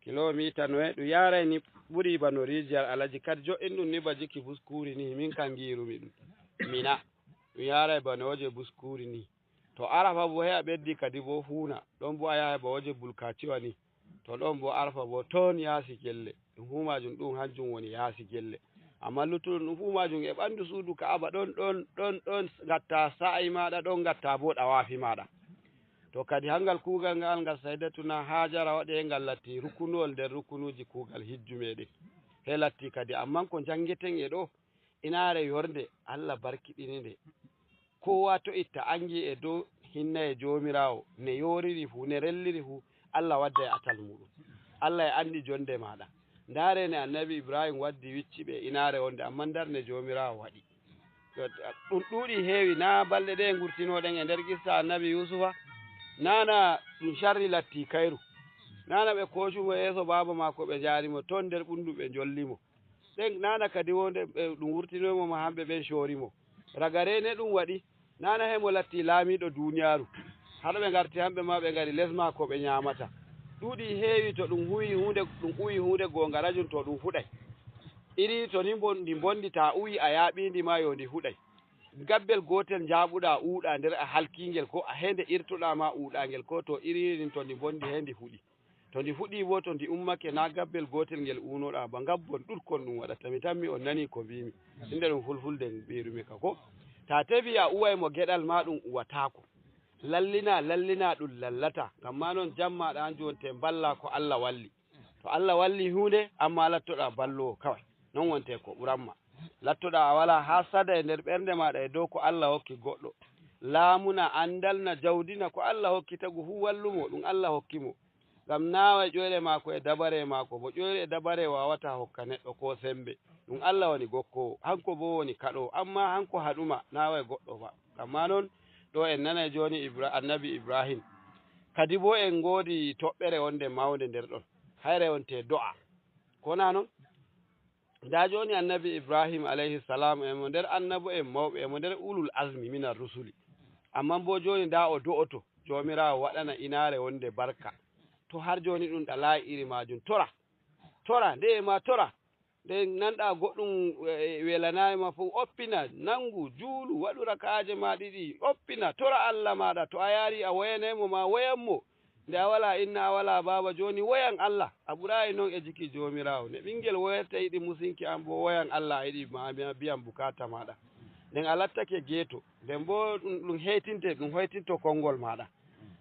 kilomita noye, ɗum yaaray ni ɓuri bano Rijiyal Alaji. Kadi jo'in ɗum ni ba jiki buskuuri ni, min kan ngiirumi ɗum. Mina. Ɗum yaaray bano je buskuuri ni. To Arafa bo he a ɓeddi kadi bo fuuna. Ɗon bo a yahay ba waje bulkaciwa ni. To ɗon bo Arafa bo ton yaasi gelle. Ɗum fuu maajum ɗum hanjum woni yaasi gelle. Ammaa luttuɗum ɗum fuu maajum e ɓandu suudu Ka'aba ɗon, ɗon, ɗon, ɗon ngatta sa'ayi maaɗa, ɗon ngatta bo ɗawaafi maaɗa. To kadi hangal kuugal ngal, ngal Sayyidatuna Hajara waɗi, ngal latti rukunuwol nder rukunuuji kuugal hijju meɗen. He latti kadi, ammaa ko njangeten e ɗo, inaare yornde, Allah barkiɗini nde. Kowa to itta angi e dow hinnaye Joomiraawo, ne yoriri fu, ne relliri fu, Allah wadday atal muɗum. Allah e andi jonde maaɗa. Ndaare ne Annabi Ibrahim waddi wicci ɓe inaare wonde, ammaa ndar ne Joomiraawo waɗi. Ɗum ɗuuɗi heewi, na balɗe ɗe ngurtinoɗen e nder qissa Annabi Yusufa, na na ɗum sharri latti kayru. Na na ɓe koocumo yeeso baaba maako ɓe njaarimo, ton nder ɓundu ɓe njollimo. Ɗen nana kadi wonde ɓe ɗum wurtinoymo ma hamɓe ɓen coorimo. Ragare ne ɗum waɗi, nana hemo latti laamiiɗo duuniyaaru. Haɗo ɓe ngarti hamɓe ma ɓe ngari les maako ɓe nyaamata. Ɗuuɗi heewi to ɗum huwi huunde, ɗum uwi huunde goonga rajum to ɗum fuɗay. Iri to ni mbon-, ndi mbondi ta uwi a yaaɓiindi ma yo ndi fuɗay. Gabbel gootel njaaɓuɗa uuɗa nder a halkiingel ko a hende irtuɗa ma uuɗaangel ko to iri ndin to ndi mbondi he ndi fuɗi. To ndi fuɗii boo, to ndi ummake, naa gabbel gootel ngel uunoɗaa ba ngabbon ɗuɗkon ɗum waɗata. Mi tammi on nanii ko mbiimi. Innde ɗum fulfulde mbiirumi ka ko. Ta tefi a uway mo geɗal maa ɗum uwataako. Lallina, lallina ɗum lallataa. Ngam maa non jam maaɗa hanjum wonte mballaa ko Allah walli. To Allah walli huunde, ammaa lattoɗaa balloowo kaway. Non wonte ko ɓurammaa. Lattoɗaa a walaa haasada e nder ɓernde maaɗa e dow ko Allah hokki goɗɗo. Laamu na, anndal na, jawdi na, ko Allah hokki tagu fuu wallumo, ɗum Allah hokki mo. Ngam naaway ƴoyre maako e dabare maako, bo ƴoyre e dabare waawataa hokka neɗɗo koo sembe. Ɗum Allah woni gokkoowo, hanko boo woni kaɗoowo, ammaa hanko haɗuma naaway goɗɗo ba. Ammaa non, ɗo en nanay jooni Ibra-, Annabi Ibrahim. Kadi boo en ngoodi toɓɓere wonde mawnde nder ɗon. Hayre wonte do'a. Ko naa non? Ndaa jooni Annabi Ibrahim alayhi salam, e mo nder annabo'en mawɓe, e mo nder ulul azmi minar rusuli. Ammaa boo jooni ndaa o do'oto, Joomiraawo waɗana inaare wonde barka. To har jooni ɗum ɗalaayi iri maajum, tora. Tora, nde e ma tora. Nde nanɗaa goɗɗum, e, welanaay ma fof, oppina, nanngu, juulu, waɗu raka'aaje ma ɗiɗi, oppina, tora Allah maaɗa. To a yaari a woyanay mo ma, woyan mo. Nde a walaa inna, a walaa baaba, jooni woyan Allah. A ɓuraayi noon e jiki Joomiraawo. Nde ɓinngel woyata yiɗi musinki am boo, woyan Allah a yiɗi ma, ma biyan bukaata maaɗa. Nden a lattake geeto. Nden boo ɗum, ɗum heytinte, ɗum hoytinto konngol maaɗa.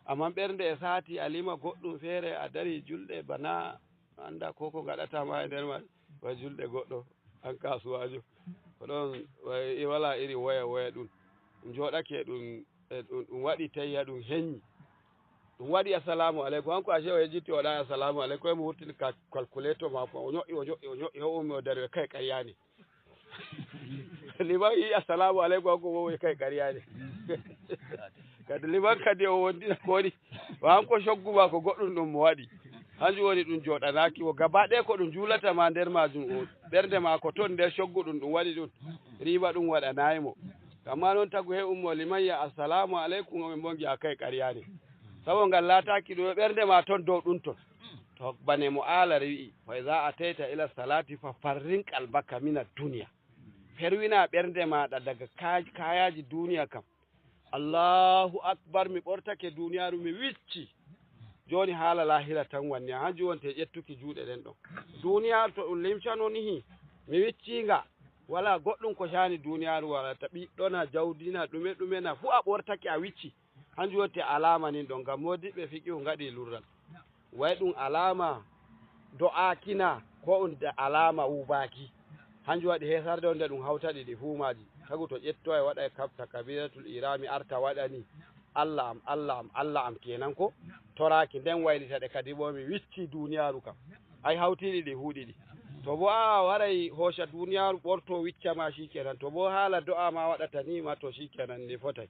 Ammaa ɓernde e saati, a lima goɗɗum feere, a darii juulde bana a anndaa ko ko ngaɗataa ma e nder maajum. Wa juulde goɗɗo, aan kaasuwaajo. Ko ɗoon, wa-, e walaa iri woya, woya ɗum. Ɗum jooɗake, ɗum, e ɗum, ɗum waɗi tawi ɗum heññi. Ɗum waɗi assalaamu aleykum. Hanko asee o yejjiti o waɗaani assalaamu aleykum. E mo wurtini ka-, calculator maako. O ño'i, o ño'i, o ño'i, o ummi o dari, o kay ƙaryaani. Liman yi assalaamu aleykum, hanko wo o kay ƙaryaani. Kadi liman kadi o wondina ko woni. Wa hanko coggu maako goɗɗum ɗum mo waɗi. Hanjum woni ɗum jooɗanaaki mo. Gaba ɗaya ko ɗum juulata ma nder maajum o. Ɓernde maako toon nder coggu ɗum, ɗum waɗi ɗum. Riiba ɗum waɗanaay mo. Ammaa noon tagu he ummo liman ya assalaamu aleykum, o ɓe mbongi a kay ƙaryaani. Sabu ngal laataaki ɗum e ɓernde ma toon dow ɗum toon. To bane mo Aalari wi'i, "Fa iza atayta ila salati fa farrin qalbaka mina dunya." Ferwina ɓernde maaɗa daga kaaj-, kaayaaji duuniya kam. Allahu akbar, mi ɓortake duuniyaaru, mi wicci. Jooni haala laahira tan wanni, hanjum wonte ƴettuki juuɗe ɗen ɗon. Duuniyaaru to ɗum limcano nihi, mi wicci nga. Walaa goɗɗum ko caani duuniyaaru walaa, ta ɓiɗɗo na, jawdi na, ɗume ɗume na, fuu a ɓortake a wicci. Hanjum wonte alaama nin ɗon, ngam moodiɓɓe fiqihu ngaɗi lurral. Way ɗum alaama do'aaki na, ko ɗum da-, alaama wuubaaki. Hanjum waɗi heesarde on nde ɗum hawta ɗi ɗi fuu maaji. Tagu to ƴettoy waɗay kab-, takabiratul irami arta waɗani, "Allah am, Allah am, Allah am," kenan ko toraaki. Nden waylita ɗe kadi bo mi wicci duuniyaaru kam. Ay hawti ɗi ɗi fuu ɗiɗi. To bo a waray hooca duuniyaaru ɓorto wicca ma, shikenan. To bo haala do'a ma waɗata ni ma, to shikenan, ni fotay.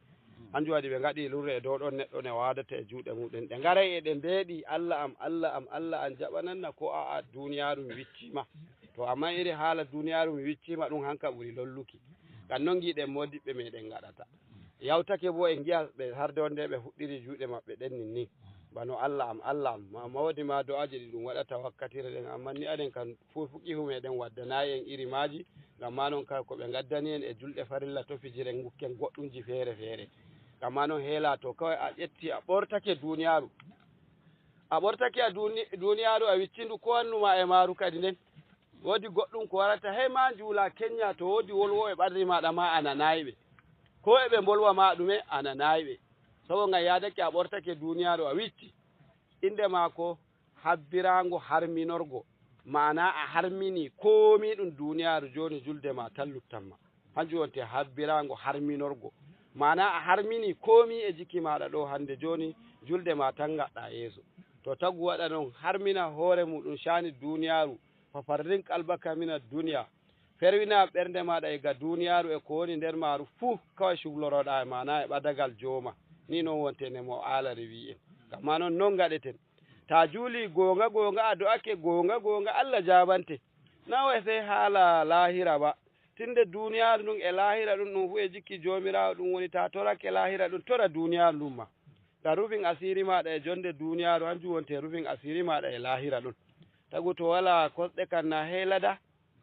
Hanjum waɗi ɓe ngaɗi lurre e dow ɗon neɗɗo ne waadata e juuɗe muɗum. Ɗe ngaray e ɗe mbeeɗi, "Allah am, Allah am, Allah am jaɓananna ko a'a duuniyaaru mi wicciima." To ammaa iri haala duuniyaaru mi wicciima ɗum hanka ɓuri lolluki. Ngam non ngiɗen moodiɓɓe meɗen ngaɗata. Yawtake bo en ngi'a ɓe harde wonde ɓe fuɗɗiri juuɗe maɓɓe ɗen nin ni. Bano, "Allah am, Allah am." Ma, ma woodi ma do'aaji ɗi ɗum waɗata wakkatire ɗen, ammaa ni aɗen kan fu-, fuqihu meɗen waddanaayi en iri maaji, ngam maa non kay ko ɓe ngaddani en e julɗe farilla to fijiren ngukken goɗɗumji feere feere. Ngam maa non heela to kaway a ƴetti a ɓortake duuniyaaru. A ɓortake a duuni-, duuniyaaru a wiccindu ko wannuma e maaru kadi nden. Woodi goɗɗum ko warata, hey ma njuula kennya to woodi wolwooɓe ɓadri maaɗa ma a nanaayi ɓe. Ko e ɓe mbolwa ma ɗume a nanaayi ɓe. Sabo ngam yaadake a ɓortake duuniyaaru a wicci. Innde maako habbiraango harminorgo, maanaa a harminii koomi ɗum duuniyaaru, jooni julde maa tan luttan ma. Hanjum wonte habbiraango harminorgo, maanaa a harminii koomi e jiki maaɗa ɗo hannde, jooni julde maa tan ngaɗɗaa yeeso. To tagu waɗa noon, harmina hoore muuɗum caani duuniyaaru, fa farrin qalbaka mina dunya, ferwina ɓernde maaɗa e ga duuniyaaru e ko woni nder maaru fuu, kaway cukloroɗaa e maanaa e ɓadagal jooma. Ni noon wonte ne mo Aalari wi'i en. Ngam maa noon, noon ngaɗeten. Taa juulii goonga goonga, a do'ake goonga goonga, Allah jaabante. Naa wa'i sey haala laahira ba. Tinde duuniyaaru ndun e laahira ɗun, ɗum fuu e jikki Joomiraawo ɗum woni. Taa torake laahira ɗum, tora duuniyaaru ndun ma. Ngam rufin asiiri maaɗa e jonde duuniyaaru, hanjum wonte rufin asiiri maaɗa e laahira ɗun. Tagu to walaa kosɗe kan na heelada,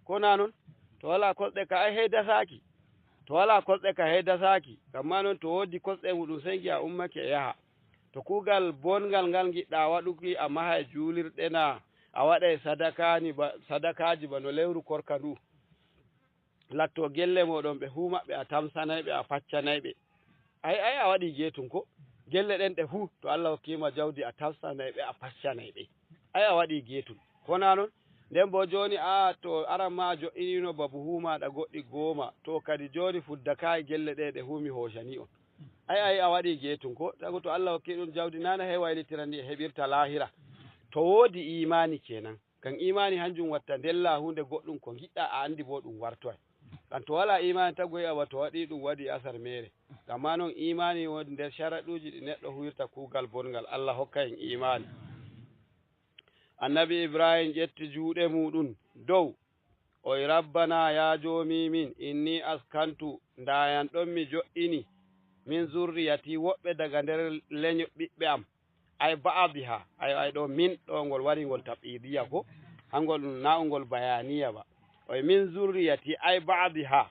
ko naa non? To walaa kosɗe ka ay hey dasaaki. To walaa kosɗe ka hey dasaaki. Ngam maa non to woodi kosɗe muuɗum sey ngi'a ummake e yaha. To kuugal bonngal ngal ngiɗɗaa waɗuki, a mahay juulirɗe na, a waɗay sadakaani ba, sadakaaji bano lewru korka ndu. Latto gelle mooɗon ɓe fuu maɓɓe a tamsanay ɓe, a paccanay ɓe. Ay, ay, a waɗii geetum ko? Gelle ɗen ɗe fuu, to Allah hokkii ma jawdi a tamsanay ɓe, a paccanay ɓe. Ay, a waɗii geetum. Ko naa non? Nden boo jooni, a, to aran ma a jo'iniino ba buhu maaɗa goɗɗi gooma, to kadi jooni fuddakaayi gelle ɗe ɗe fuu mi hoocanii on. Ay, ay, a waɗii geetum ko? Tagu to Allah hokkii ɗum jawdi, naa na hey waylitira ndi e heɓirta laahira. To woodi iimaani keenan. Ngam iimaani hanjum watta ndella huunde goɗɗum ko ngiɗɗaa a anndi boo ɗum wartoy. Ngam to walaa iimaani tagu heɓa ba to waɗii ɗum waɗii asar meere. Ngam maa non iimaani woodi nder caraɗuuji ɗi neɗɗo huwirta kuugal bonngal. Allah hokka en iimaani. Annabi Ibrahim ƴetti juuɗe muuɗum dow. O wi, "Rabbana, yaa Joomi min, inni askantu, ndaayan ɗon mi jo'ini, min zurriyati, woɓɓe daga nder lenyo ɓiɓɓe am." Ay ba'diha, ay, ay ɗo min ɗo ngol wari ngol tab'idiya ko, hangol ɗum na ngol bayaniya ba. O wi, "Min zurriyati", ay ba'diha,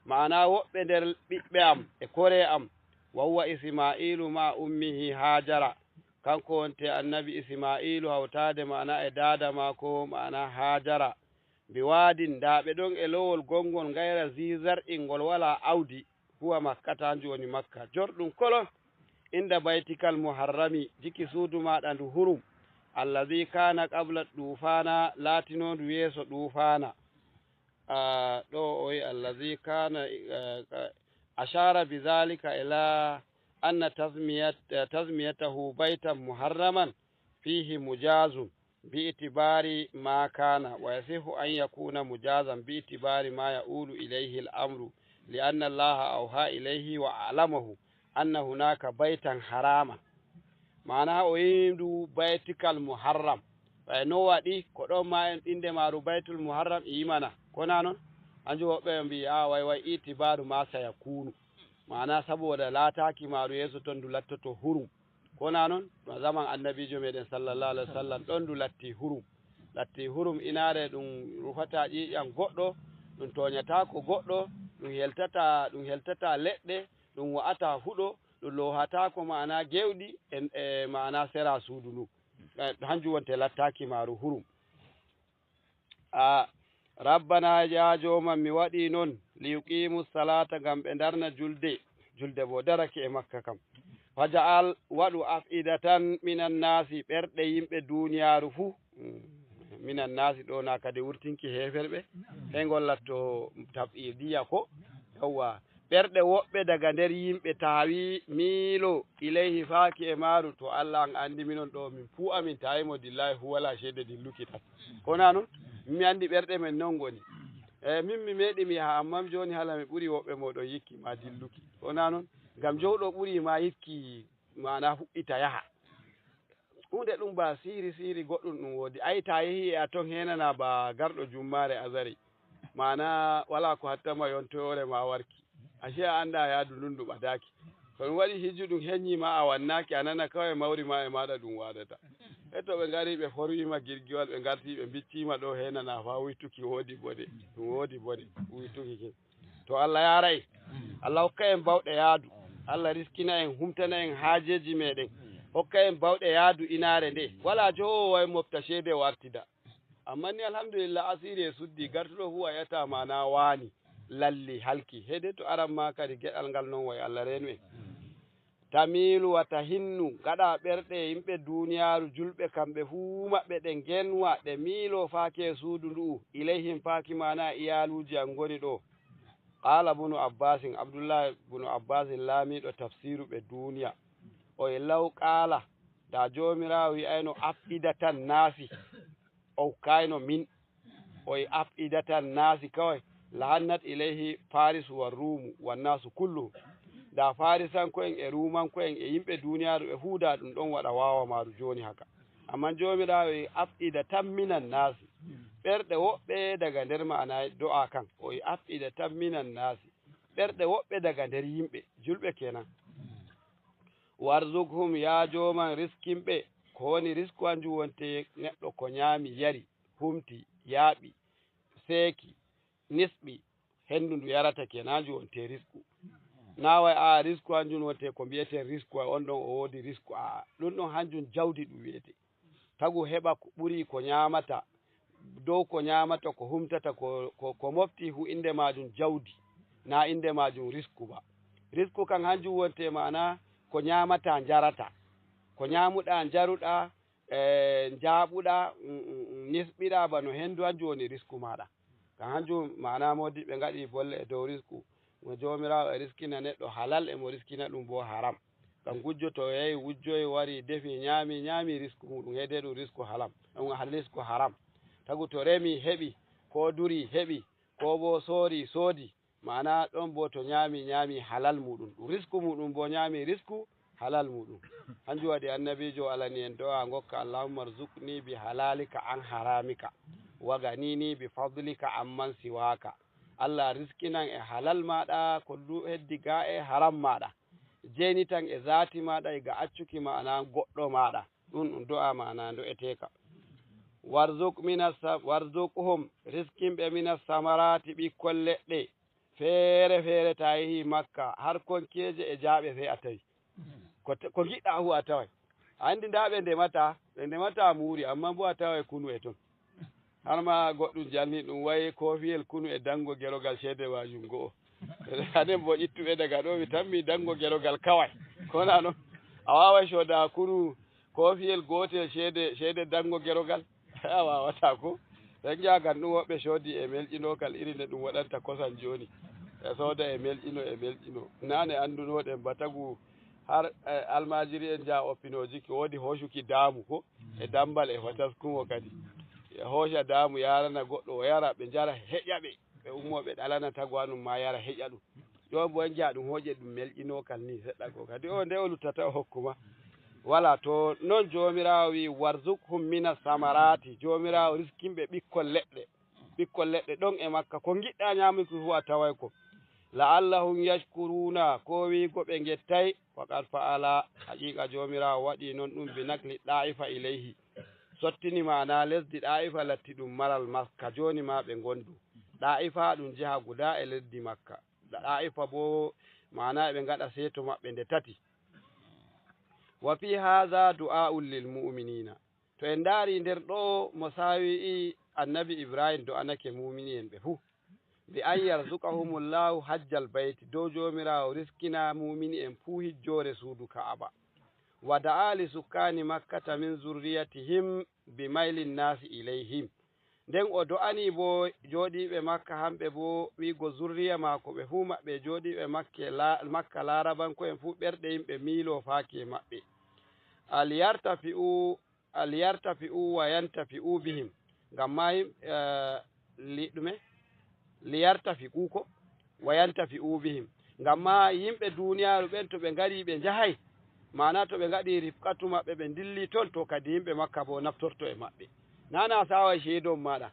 ma'ana woɓɓe nder ɓiɓɓe am e kore am, wa huwa Isma'ilu ma ummihi Hajara, kanko wonte annabi Ismaa'iilu hawtaade maana e daada maako maana Haajara. Bi waadin, ndaa ɓe ɗon e lowol gonngol ngayra zi zar'in ngol walaa awdi, huwa Makkata, hanjum woni Makka. Jorɗum kolo, inda baytikal muharrami, jiki suudu maaɗa ndu hurum, allazi kaana qabla duufaana, laatinoondu yeeso duufaana. Ah, ɗo o wi allazi kaana, eh, ka-, ashara bi zalika ila anna tasmiyat-, tasmiyatahu baytan muharraman fihi mujazun bi itibari ma kana, wa yasihu an yakuna mujazan bi itibari ma ya'ulu ilayhi al-amru, li anna Allaha awha ilayhi wa a'lamahu anna hunaka baytan harama. Maana o yindu baytikal muharram. Ɓay no waɗi ko ɗon ma en innde maaru baytul muharram e yimana. Ko na non? Hanjum woɓɓe mbi'i, "A, way, way, itibaru ma sayakunu." Maana saboda laataaki maaru yeeso ton ndu lattoto hurum. Ko na non? No zaman annabiijo meɗen sallallahu alaihi wasallam ɗon ndu latti hurum. Latti hurum inaare ɗum rufata ƴiiƴam goɗɗo, ɗum toonyataako goɗɗo, ɗum heltata, ɗum heltata leɗɗe, ɗum wa'ata huɗo, ɗum loohataako maana gewɗi e, e maana sera suudu ndu. Eh, hanjum wonte lattaaki maaru hurum. A, Rabbana, ya Jooman, mi waɗi non, li yuqimu salata, ngam ɓe ndarna julde, julde bo darake e Makka kam. Faja'al, waɗu af'idatan minan nasi, ɓerɗe yimɓe duniyaaru fuu. Mm, minan nasi ɗo na kadi wurtinki heeferɓe, he ngol latto tab'idiya ko, yawwa, ɓerɗe woɓɓe daga nder yimɓe taawi miilo ilayhi faaki e maaru, to Allah an anndi minon ɗo min fuu amin taawi mo dillahi fuu walaa ceede dilluki tan. Ko na non? Mi anndi ɓerɗe men non ngoni. E, min mi meeɗi mi yaha, amma jooni hala mi ɓuri woɓɓe mooɗon yikki ma dilluki. Ko na non? Ngam jowɗo ɓuri ma yikki maana fuɗɗita yaha. Huunde ɗum ba siiri siiri goɗɗum ɗum woodi. Ay, ta yehi a ton heenana ba garɗo jummaare azari. Maana walaa ko hattama yontoore ma warki. Ashe a annda yaadu ndun ndu ɓadaaki. To ɗum waɗi hijju ɗum heññi ma a wannaaki, a nana kawai mawri ma e maaɗa ɗum waadata. E to ɓe ngari ɓe forwi ma girgiwal, ɓe ngarti ɓe mbiccii ma ɗo heenana fa wuytuki woodi bone. Ɗum woodi bone, wuytuki kin. To Allah yaaray. Allah hokka en bawɗe yaadu. Allah riskina en, humtana en haajeeji meɗen. Hokka en bawɗe yaadu inaare nde. Walaa jowoowo e mofta ceede o artida. Amma ni alhamdulillah, asiiri e suddi, gartuɗo fuu a yi'ataa maana waani, lalli, halki. Hede to aran ma kadi geɗal ngal non way Allah reenu en. Tamiilu wa tahinnu, ngaɗa ɓerɗe yimɓe duniyaaru julɓe kamɓe fuu maɓɓe ɗe ngenwa, ɗe miilo faake suudu ndu'u, ilayhim faaki maana iyaaluuji an ngoni ɗo. Qaala bunu Abbaasin, Abdullahi bunu Abbaasin laamiiɗo tafsiiru ɓe duniya. O e law qaala, da Joomiraawo wi'ayno af'idatan naasi, o ukkayno min, o e af'idatan naasi kawai, lahannat ilayhi Farisu wa Ruumu wa naasu kulluhum. Da Farisanko'en e Ruumanko'en e yimɓe duniyaaru ɓe fuu da ɗum ɗon waɗa waawa maaru jooni haka. Amma Joomiraawo e af'idatan minan naasi, ɓerɗe woɓɓe daga nder ma'ana do'a kan, o e af'idatan minan naasi, ɓerɗe woɓɓe daga nder yimɓe, julɓe kenan. Warzuqhum, ya Jooman, riskinɓe, ko woni risku hanjum wonte neɗɗo ko nyaami, yari, humti, yaaɓi, seeki, nisɓi, hendu ndu yarata kenan, hanjum wonte risku. Na way a risku hanjum wonte ko mbi'eten risku, a on ɗon o woodi risku, a ɗum ɗon hanjum jawdi ɗum wi'ete. Tagu heɓa ko ɓuri ko nyaamata, dow ko nyaamata, ko humtata, ko, ko, ko mofti fu innde maajum jawdi, na innde maajum risku ba. Risku kan hanjum wonte maana ko nyaamata njarata, ko nyaamuɗa njaruɗa, e njaaɓuɗa, mm, mm, mm, nisɓiɗa ba no hendu, hanjum woni risku maaɗa. Kan hanjum maana moodi ɓe ngaɗi bolle e dow risku. Mo Joomiraawo e riskina neɗɗo halal, e mo riskina ɗum bo haram. Kan gujjo to yahi wujjoyi wari defi nyaami, nyaami risku muɗum, hede ɗum risku halam, ɗum ha-, risku haram. Tagu to remi heɓi, ko duri heɓi, ko bo soori soodi, maana ɗon bo to nyaami, nyaami halal muɗum. Ɗum risku muɗum bo nyaami risku halal muɗum. Hanjum waɗi annabiijo alani en do'a ngokka, "Allahumma rzuqni bi halalika an haramika, wa ganini bi fadlika amman siwaka." Allah riskinan e halal maaɗa ko du-, heddi ga e haram maaɗa. Jeynitan e zaati maaɗa e ga accuki maana goɗɗo maaɗa. Ɗum ɗum do'a maana do'eteeka. Warzuq minas sa-, warzuqhum, riskinɓe minas samarati ɓikkon leɗɗe. Feere feere ta yehi Makka, har konkeeje e jaaɓe fe a tawi. Ko te-, ko ngiɗɗa fu a taway. A anndi ndaa ɓe ndemata, ɓe ndemata muuri, amma mbo a tawa e kunu e ton. Har ma goɗɗum jalni ɗum wayi koofiyel kunu e danngo gerogal ceede waajum go'o. Haden mbo ittuɓe daga ɗo mi tammi danngo gerogal kaway. Kona non, a waaway cooda kunu koofiyel gootel ceede, ceede danngo gerogal? A waawataa ko. Ɓen jaagan ɗum woɓɓe coodi e melƴinookal iri nde ɗum waɗanta kosan jooni. E sooda e melƴino, e melƴino. Naane anndunooɗen ba tagu har, eh, almaajiri en njaha oppinooji ki woodi hoocuki daamu ko e dammbal e fataskumo kadi. E hooca daamu yaarana goɗɗo o yara, ɓe njara heƴa ɓe. Ɓe ummoo ɓe ɗalana tagu anum ma yara heƴa ɗum. Jooni bo en njaha ɗum hooƴe ɗum melƴinookal ni seɗɗa ko kadi o nde o luttata o hokkuma. Wala to non Joomiraawo wi'i, "Warzuqhum mina samaraati." Joomiraawo riskinɓe ɓikkol leɗɗe. Ɓikkol leɗɗe ɗon e Makka. Ko ngiɗɗa nyaamuki fu a taway ko. "La'allahum yashkuruuna." Ko wi'igo ɓe ngettay. "Faqad fa'ala." Haqiiqa Joomiraawo waɗi non ɗum bi nakli Ɗaa'ifa ilayhi. Sottini maana lesdi Ɗaa'ifa latti ɗum maral Makka. Jooni ma ɓe ngondu. Ɗaa'ifa ɗum jiha guda e lesdi Makka. Ɗaa'ifa bo maana ɓe ngaɗa seeto maɓɓe nde tati. "Wa fi haza du'a'un lil mu'minina." To en ndaari nder ɗo mo saawi annabi Ibrahim do'anake muumini en ɓe fuu. "Bi an yarzuqahumullahu hajjal bayti." Dow Joomiraawo riskina muumini en fuu hijjoore suudu Ka'aba. "Wa da'a li sukkaani Makkata min zurriyatihim bi maylin naasi ilayhim." Nden o do'ani bo jooɗiiɓe Makka hamɓe bo wi'go zurriya maako ɓe fuu maɓɓe jooɗiiɓe Makke la-, Makka Laarabanko'en fuu ɓerɗe yimɓe miiloo faaki e maɓɓe. "Al yartafi'u, al yartafi'u wa yantafi'u bihim." Ngam ma yim-, eh, li-, ɗume? "Li yartafiqu ko wa yantafi'u bihim." Ngam ma yimɓe duuniyaaru ɓen to ɓe ngari ɓe njahay, maana to ɓe ngaɗi rifqatu maɓɓe ɓe ndilli ton, to kadi yimɓe Makka bo naftorto e maɓɓe. Naana a saaway ceedon maaɗa.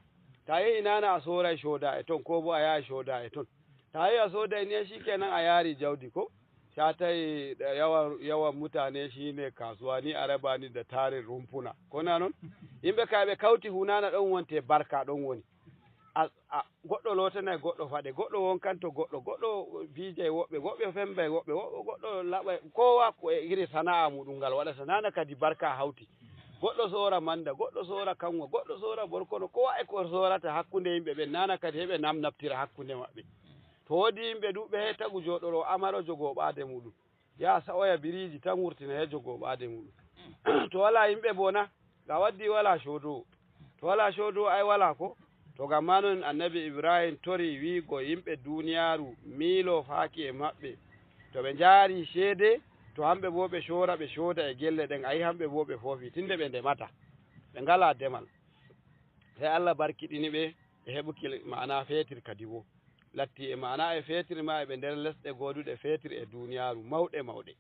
Ta yehi naana a sooray cooda e ton, ko bo a yahay cooda e ton. Ta yehi a sooday ni, shikenan a yaari jawdi ko. Sa tawi yawan, yawan mutane shine kasuwa ni a raba ni da tarin rumfuna. Ko na non? Yimɓe kay ɓe kawti hunana ɗon wonte barka ɗon woni. A, a, goɗɗo lootanay goɗɗo faɗe, goɗɗo wonkanto goɗɗo, goɗɗo fiijay woɓɓe, woɓɓe fembay woɓɓe, woɓɓe goɗɗo laɓay, kowa ko e iri sana'a muɗum ngal waɗata, nana kadi barka hawti. Goɗɗo soora manda, goɗɗo soora kanwa, goɗɗo soora borkono, kowa e ko soorata hakkunde yimɓe ɓen, nana kadi heɓe nam naftira hakkunde maɓɓe. To woodi yimɓe duuɓe he tagu jooɗoro amaro jogo ɓaade muɗum. Yaa sa'oya biriiji tan wurtina he jogo ɓaade muɗum. To walaa yimɓe bo na, ga waddi walaa coodowo. To walaa coodowo ay walaa ko. To ngam maa non annabi Ibrahim tori wiigo yimɓe duuniyaaru miiloo faaki e maɓɓe. To ɓe njaari ceede, to hamɓe bo ɓe coora, ɓe cooda e gelle ɗen, ayi hamɓe bo ɓe foofi, tinde ɓe ndemata. Ɓe ngalaa demal. Sey Allah barkiɗini ɓe e heɓuki ma'ana feetir kadi bo. Latti e ma'ana e feetir ma e ɓe nder lesɗe gooduɗe feetir e duuniyaaru mawɗe mawɗe.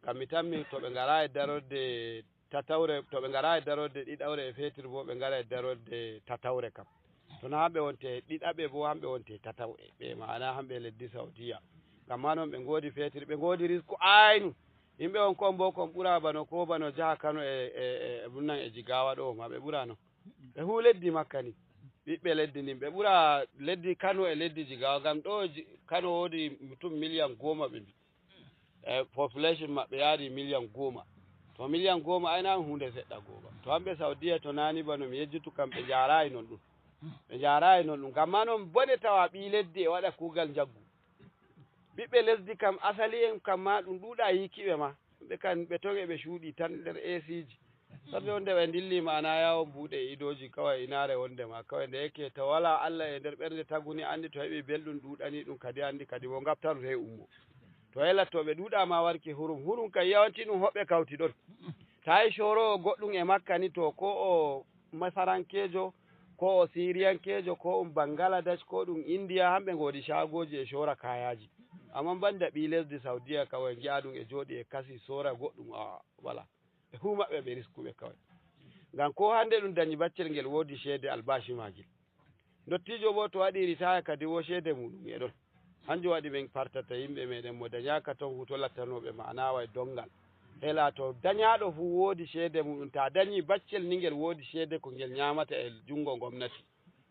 Ngam mi tammi to ɓe ngara e darorde tatawre, to ɓe ngara e darorde ɗiɗawre e feetir bo ɓe ngara e darorde tatawre kam. To na hamɓe wonte ɗiɗaɓe bo hamɓe wonte tatawɓe. Ɓe ma'ana hamɓe leddi Saudiya. Ngam ma non ɓe ngoodi feetir, ɓe ngoodi risku aynu. Yimɓe on kon bo kon ɓura bano ko bano jaha Kano e, e, e, e Bunnan e Jigawa ɗo ma ɓe ɓurano. Ɓe hu leddi Makka ni. Ɓiɓɓe leddi ndin ɓe ɓura leddi Kano e leddi Jigawa. Ngam ɗo Ji-, Kano woodi mutum miliyan goma ɓe mbi. E population maɓɓe yaari miliyan goma. To miliyan goma ay na ɗum huunde seɗɗa goma. To hamɓe Saudiya to nani bano mi yejjutu kam ɓe njaarayi non ɗum. Ɓe njaarayi non ɗum. Ngam ma non bone tawa ɓii leddi e waɗa kuugal njaggu. Ɓiɓɓe lesdi kam asali en kam ma ɗum ɗuuɗa yiikiɓe ma. Ɓe kan ɓe ton e ɓe cuuɗi tan nder A C ji. Sabi wonde ɓe ndilli ma'ana yawon buuɗe e idooji kawai inaare wonde ma kawai nde yake to wala Allah e nder ɓernde taguni anndi to heɓi belɗum ɗuuɗani ɗum kadi anndi kadi wo ngabtaru he ummo. To helatto ɓe ɗuuɗa ma warki hurum. Hurum kan yawanci ɗum hoɓɓe kawti ɗon. Tawi coorowo goɗɗum e makka ni to ko o masarankeejo, ko o siriyankeejo, ko ɗum Bangladesh, ko ɗum Indiya, hamɓe ngoodi cagooji e coora kayaaji. Amma banda ɓii lesdi Saudiya kawai ngi'a ɗum e jooɗi e kasi soora goɗɗum a wala. Ɓe fuu maɓɓe ɓe riskuɓe kawai. Ngam ko hande ɗum dañi baccel ngel woodi ceede albashi maagel. Ndottiijo bo to waɗi ritaya kadi wo ceede muɗum e ɗon. Hanjum waɗi min partata yimɓe meɗen mo dañaka ton fu to lattanooɓe ma'ana way dongal. Hela to dañaaɗo fu woodi ceede muɗum, ta dañi baccel ni ngel woodi ceede ko ngel ñaamata e junngo ngomnati.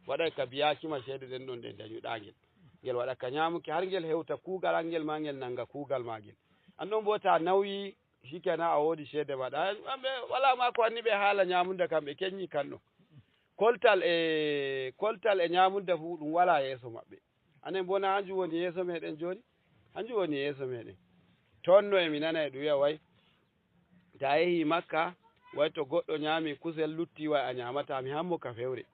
Waɗay ka biyaakima ceede ɗen ɗon ɗe dañuɗaa ngel. Ngel waɗa ka ñaamuki har ngel hewta kuugal angel ma ngel nannga kuugal maagel. An ɗon bo ta nawyi Shikenan, a woodi ceede maɗa. Kamɓe wala ma ko anni ɓe haala nyamunda, kamɓe kenyi kanno. Koltal e, koltal e nyamunda fu ɗum wala yeeso maɓɓe. Anen bona hanjum woni yeeso meɗen joni? Hanjum woni yeeso meɗen. Tonno e mi nana e ɗum wi'a way, ta yehi Makka, way to goɗɗo nyami kusel lutti, way a nyamata, mi hammo ka fewre.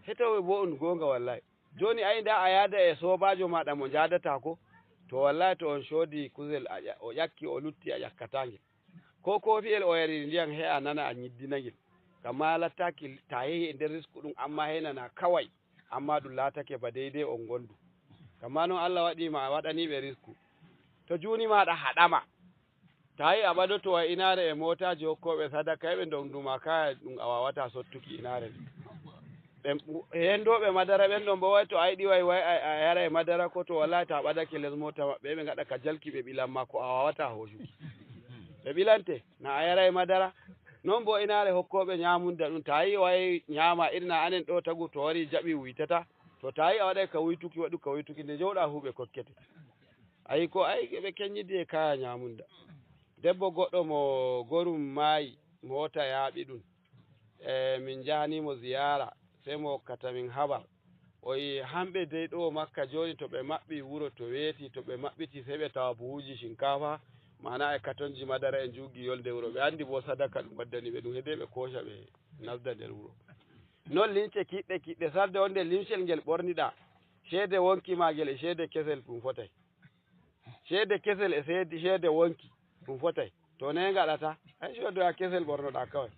Heto bo on gonga wallahi. Joni ayi nda a yada e sobajo maɗa mo jadata ko, to wallahi to on sodi kusel a ƴa-, o ƴakki o lutti a ƴakkatangel. Ko kofiyel o yari ndiyam he a nana a nyiddinangel. Kamma lattaki ta yehi e nder risku ɗum amma he nana kawai. Amma ɗum laatake ba deydey on ngondu. Kamma noon Allah waɗi ma a waɗani ɓe risku. To juuni maɗa haɗama. Tawi a ɓadoto wa inaare e mootaaji hokkooɓe sadaka, heɓe ndonduma kaya ɗum a wawata sottuki inaare nde. Ɓen hendooɓe madara ɓen ɗon bo way to a yiɗi way, way a, a yara e madara ko to wallahi ta ɓadake les moota maɓɓe, ɓe ngaɗa ka jalki ɓe ɓilan ma ko a wawata hoosuki. Ɓe ɓilante, na a yara e madara. Noon bo inaare hokkooɓe nyamunda ɗum, ta yi way nyama irna anen ɗo tagu to wari jaɓi wuytata. To ta yi a waɗay ka wuytuki, waɗu ka wuytuki, nde jowɗa hu ɓe kokkete. Ayi ko, ayi ɓe kenyidi e kaya nyamunda. Debbo goɗɗo mo gorum maayi, moota yaaɓi ɗum. E, min njahani mo ziyaara, sey mo hokkata min habar. O yi hamɓe dey ɗo Makka jooni to ɓe maɓɓi wuro to weeti, to ɓe maɓɓiti sey ɓe tawa buhuuji shinkafa, maana e katonji madara e njuugi yolde wuro. Ɓe andi bo sadaka ɗum waddani ɓe ɗum, hedey ɓe kooca ɓe nasda nder wuro. Non limce kiɗɗe kiɗɗe, sarde wonde limcel ngel ɓorniɗa, ceede wonki maagel e ceede kesel ɗum fotay. Ceede kesel e seedi-, ceede wonki, ɗum fotay. To ne ngaɗata? Ay, ceede a kesel ɓornoɗa kawai.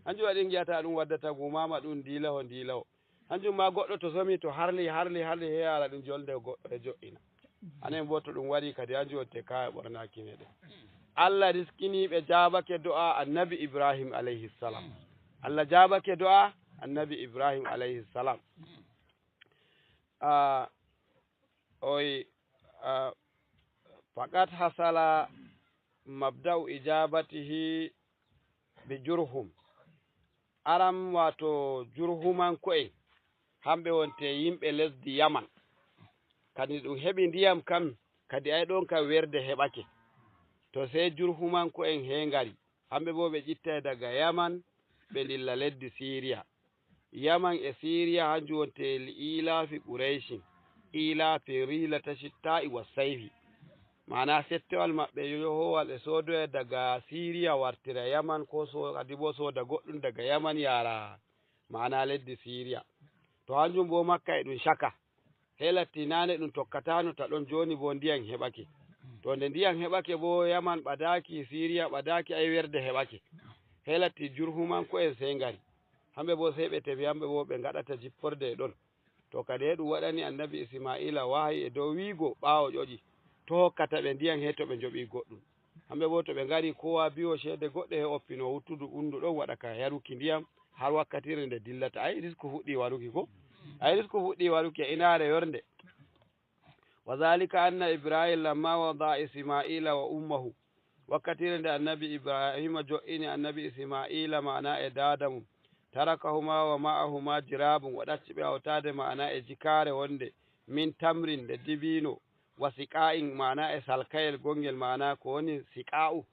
Hanjum waɗi ngi'ata ɗum waddata gumama ɗum ndilaho, ndilaho. Hanjum ma goɗɗo to somi to harli, harli, harli, he haala ɗum jolde goɗɗo e jo'ina. Anen bo to ɗum wari kadi hanjum wonte kaya ɓornaki meɗen. Allah riskini ɓe jaabake do'a Annabi Ibrahim alayhi salam. Allah jaabake do'a Annabi Ibrahim alayhi salam. Ah, oy, ah, faqad hasala mabda'u ijabatihi bi Jurhum. Aram, wato Jurhumanko'en, hamɓe wonte yimɓe lesdi Yaman. Kadi ɗum heɓi ndiyam kam, kadi ay ɗon kam werde heɓake. To sey Jurhumanko'en he ngari, hamɓe bo ɓe ƴittay daga Yaman, ɓe ndilla leddi Siriya. Yaman e Siriya hanjum wonte li ilafi Qurayshin, ilafi rihlata shitta'i wa sayfi. Maana settewal maɓɓe yohowal e soodoya daga Siriya wartira Yaman, ko so-, kadi bo sooda goɗɗum daga Yaman yaara maana leddi Siriya. To hanjum bo Makka e ɗum caka. He latti naane ɗum tokkataano ta ɗon, jooni bo ndiyam heɓake. To nde ndiyam heɓake bo, Yaman ɓadaaki, Siriya ɓadaaki, ay werde heɓake. He latti Jurhumanko'en sey ngari. Hamɓe bo sey ɓe tefi, hamɓe bo ɓe ngaɗata jipporde e ɗon. To kadi he ɗum waɗani Annabi Ismaa'iila wahayi e dow wi'igo ɓaawo ƴoƴi, to hokkata ɓe ndiyam he to ɓe njoɓi goɗɗum. Hamɓe bo to ɓe ngari, kowa bi'o ceede goɗɗe he oppino wuttudu ɓunndu ɗon waɗa ka yaruki ndiyam har wakkatiire nde dillata. Ay, risku fuɗɗi waruki ko? Ay, risku fuɗɗi waruki e inaare yornde. Wa zaalika anna Ibraahiima lamma wada'a Ismaa'iila wa ummahu. Wakkatiire nde Annabi Ibraahiima jo'ini Annabi Ismaa'iila, maana e daada mum, tarakahuma wa ma'ahuma jirabun, o ɗacci ɓe hawtaade, maana e jikaare wonde min tamrin, nde dibiino, wa siqa'in, maana e salkayel gongel, maana ko woni siqa'u?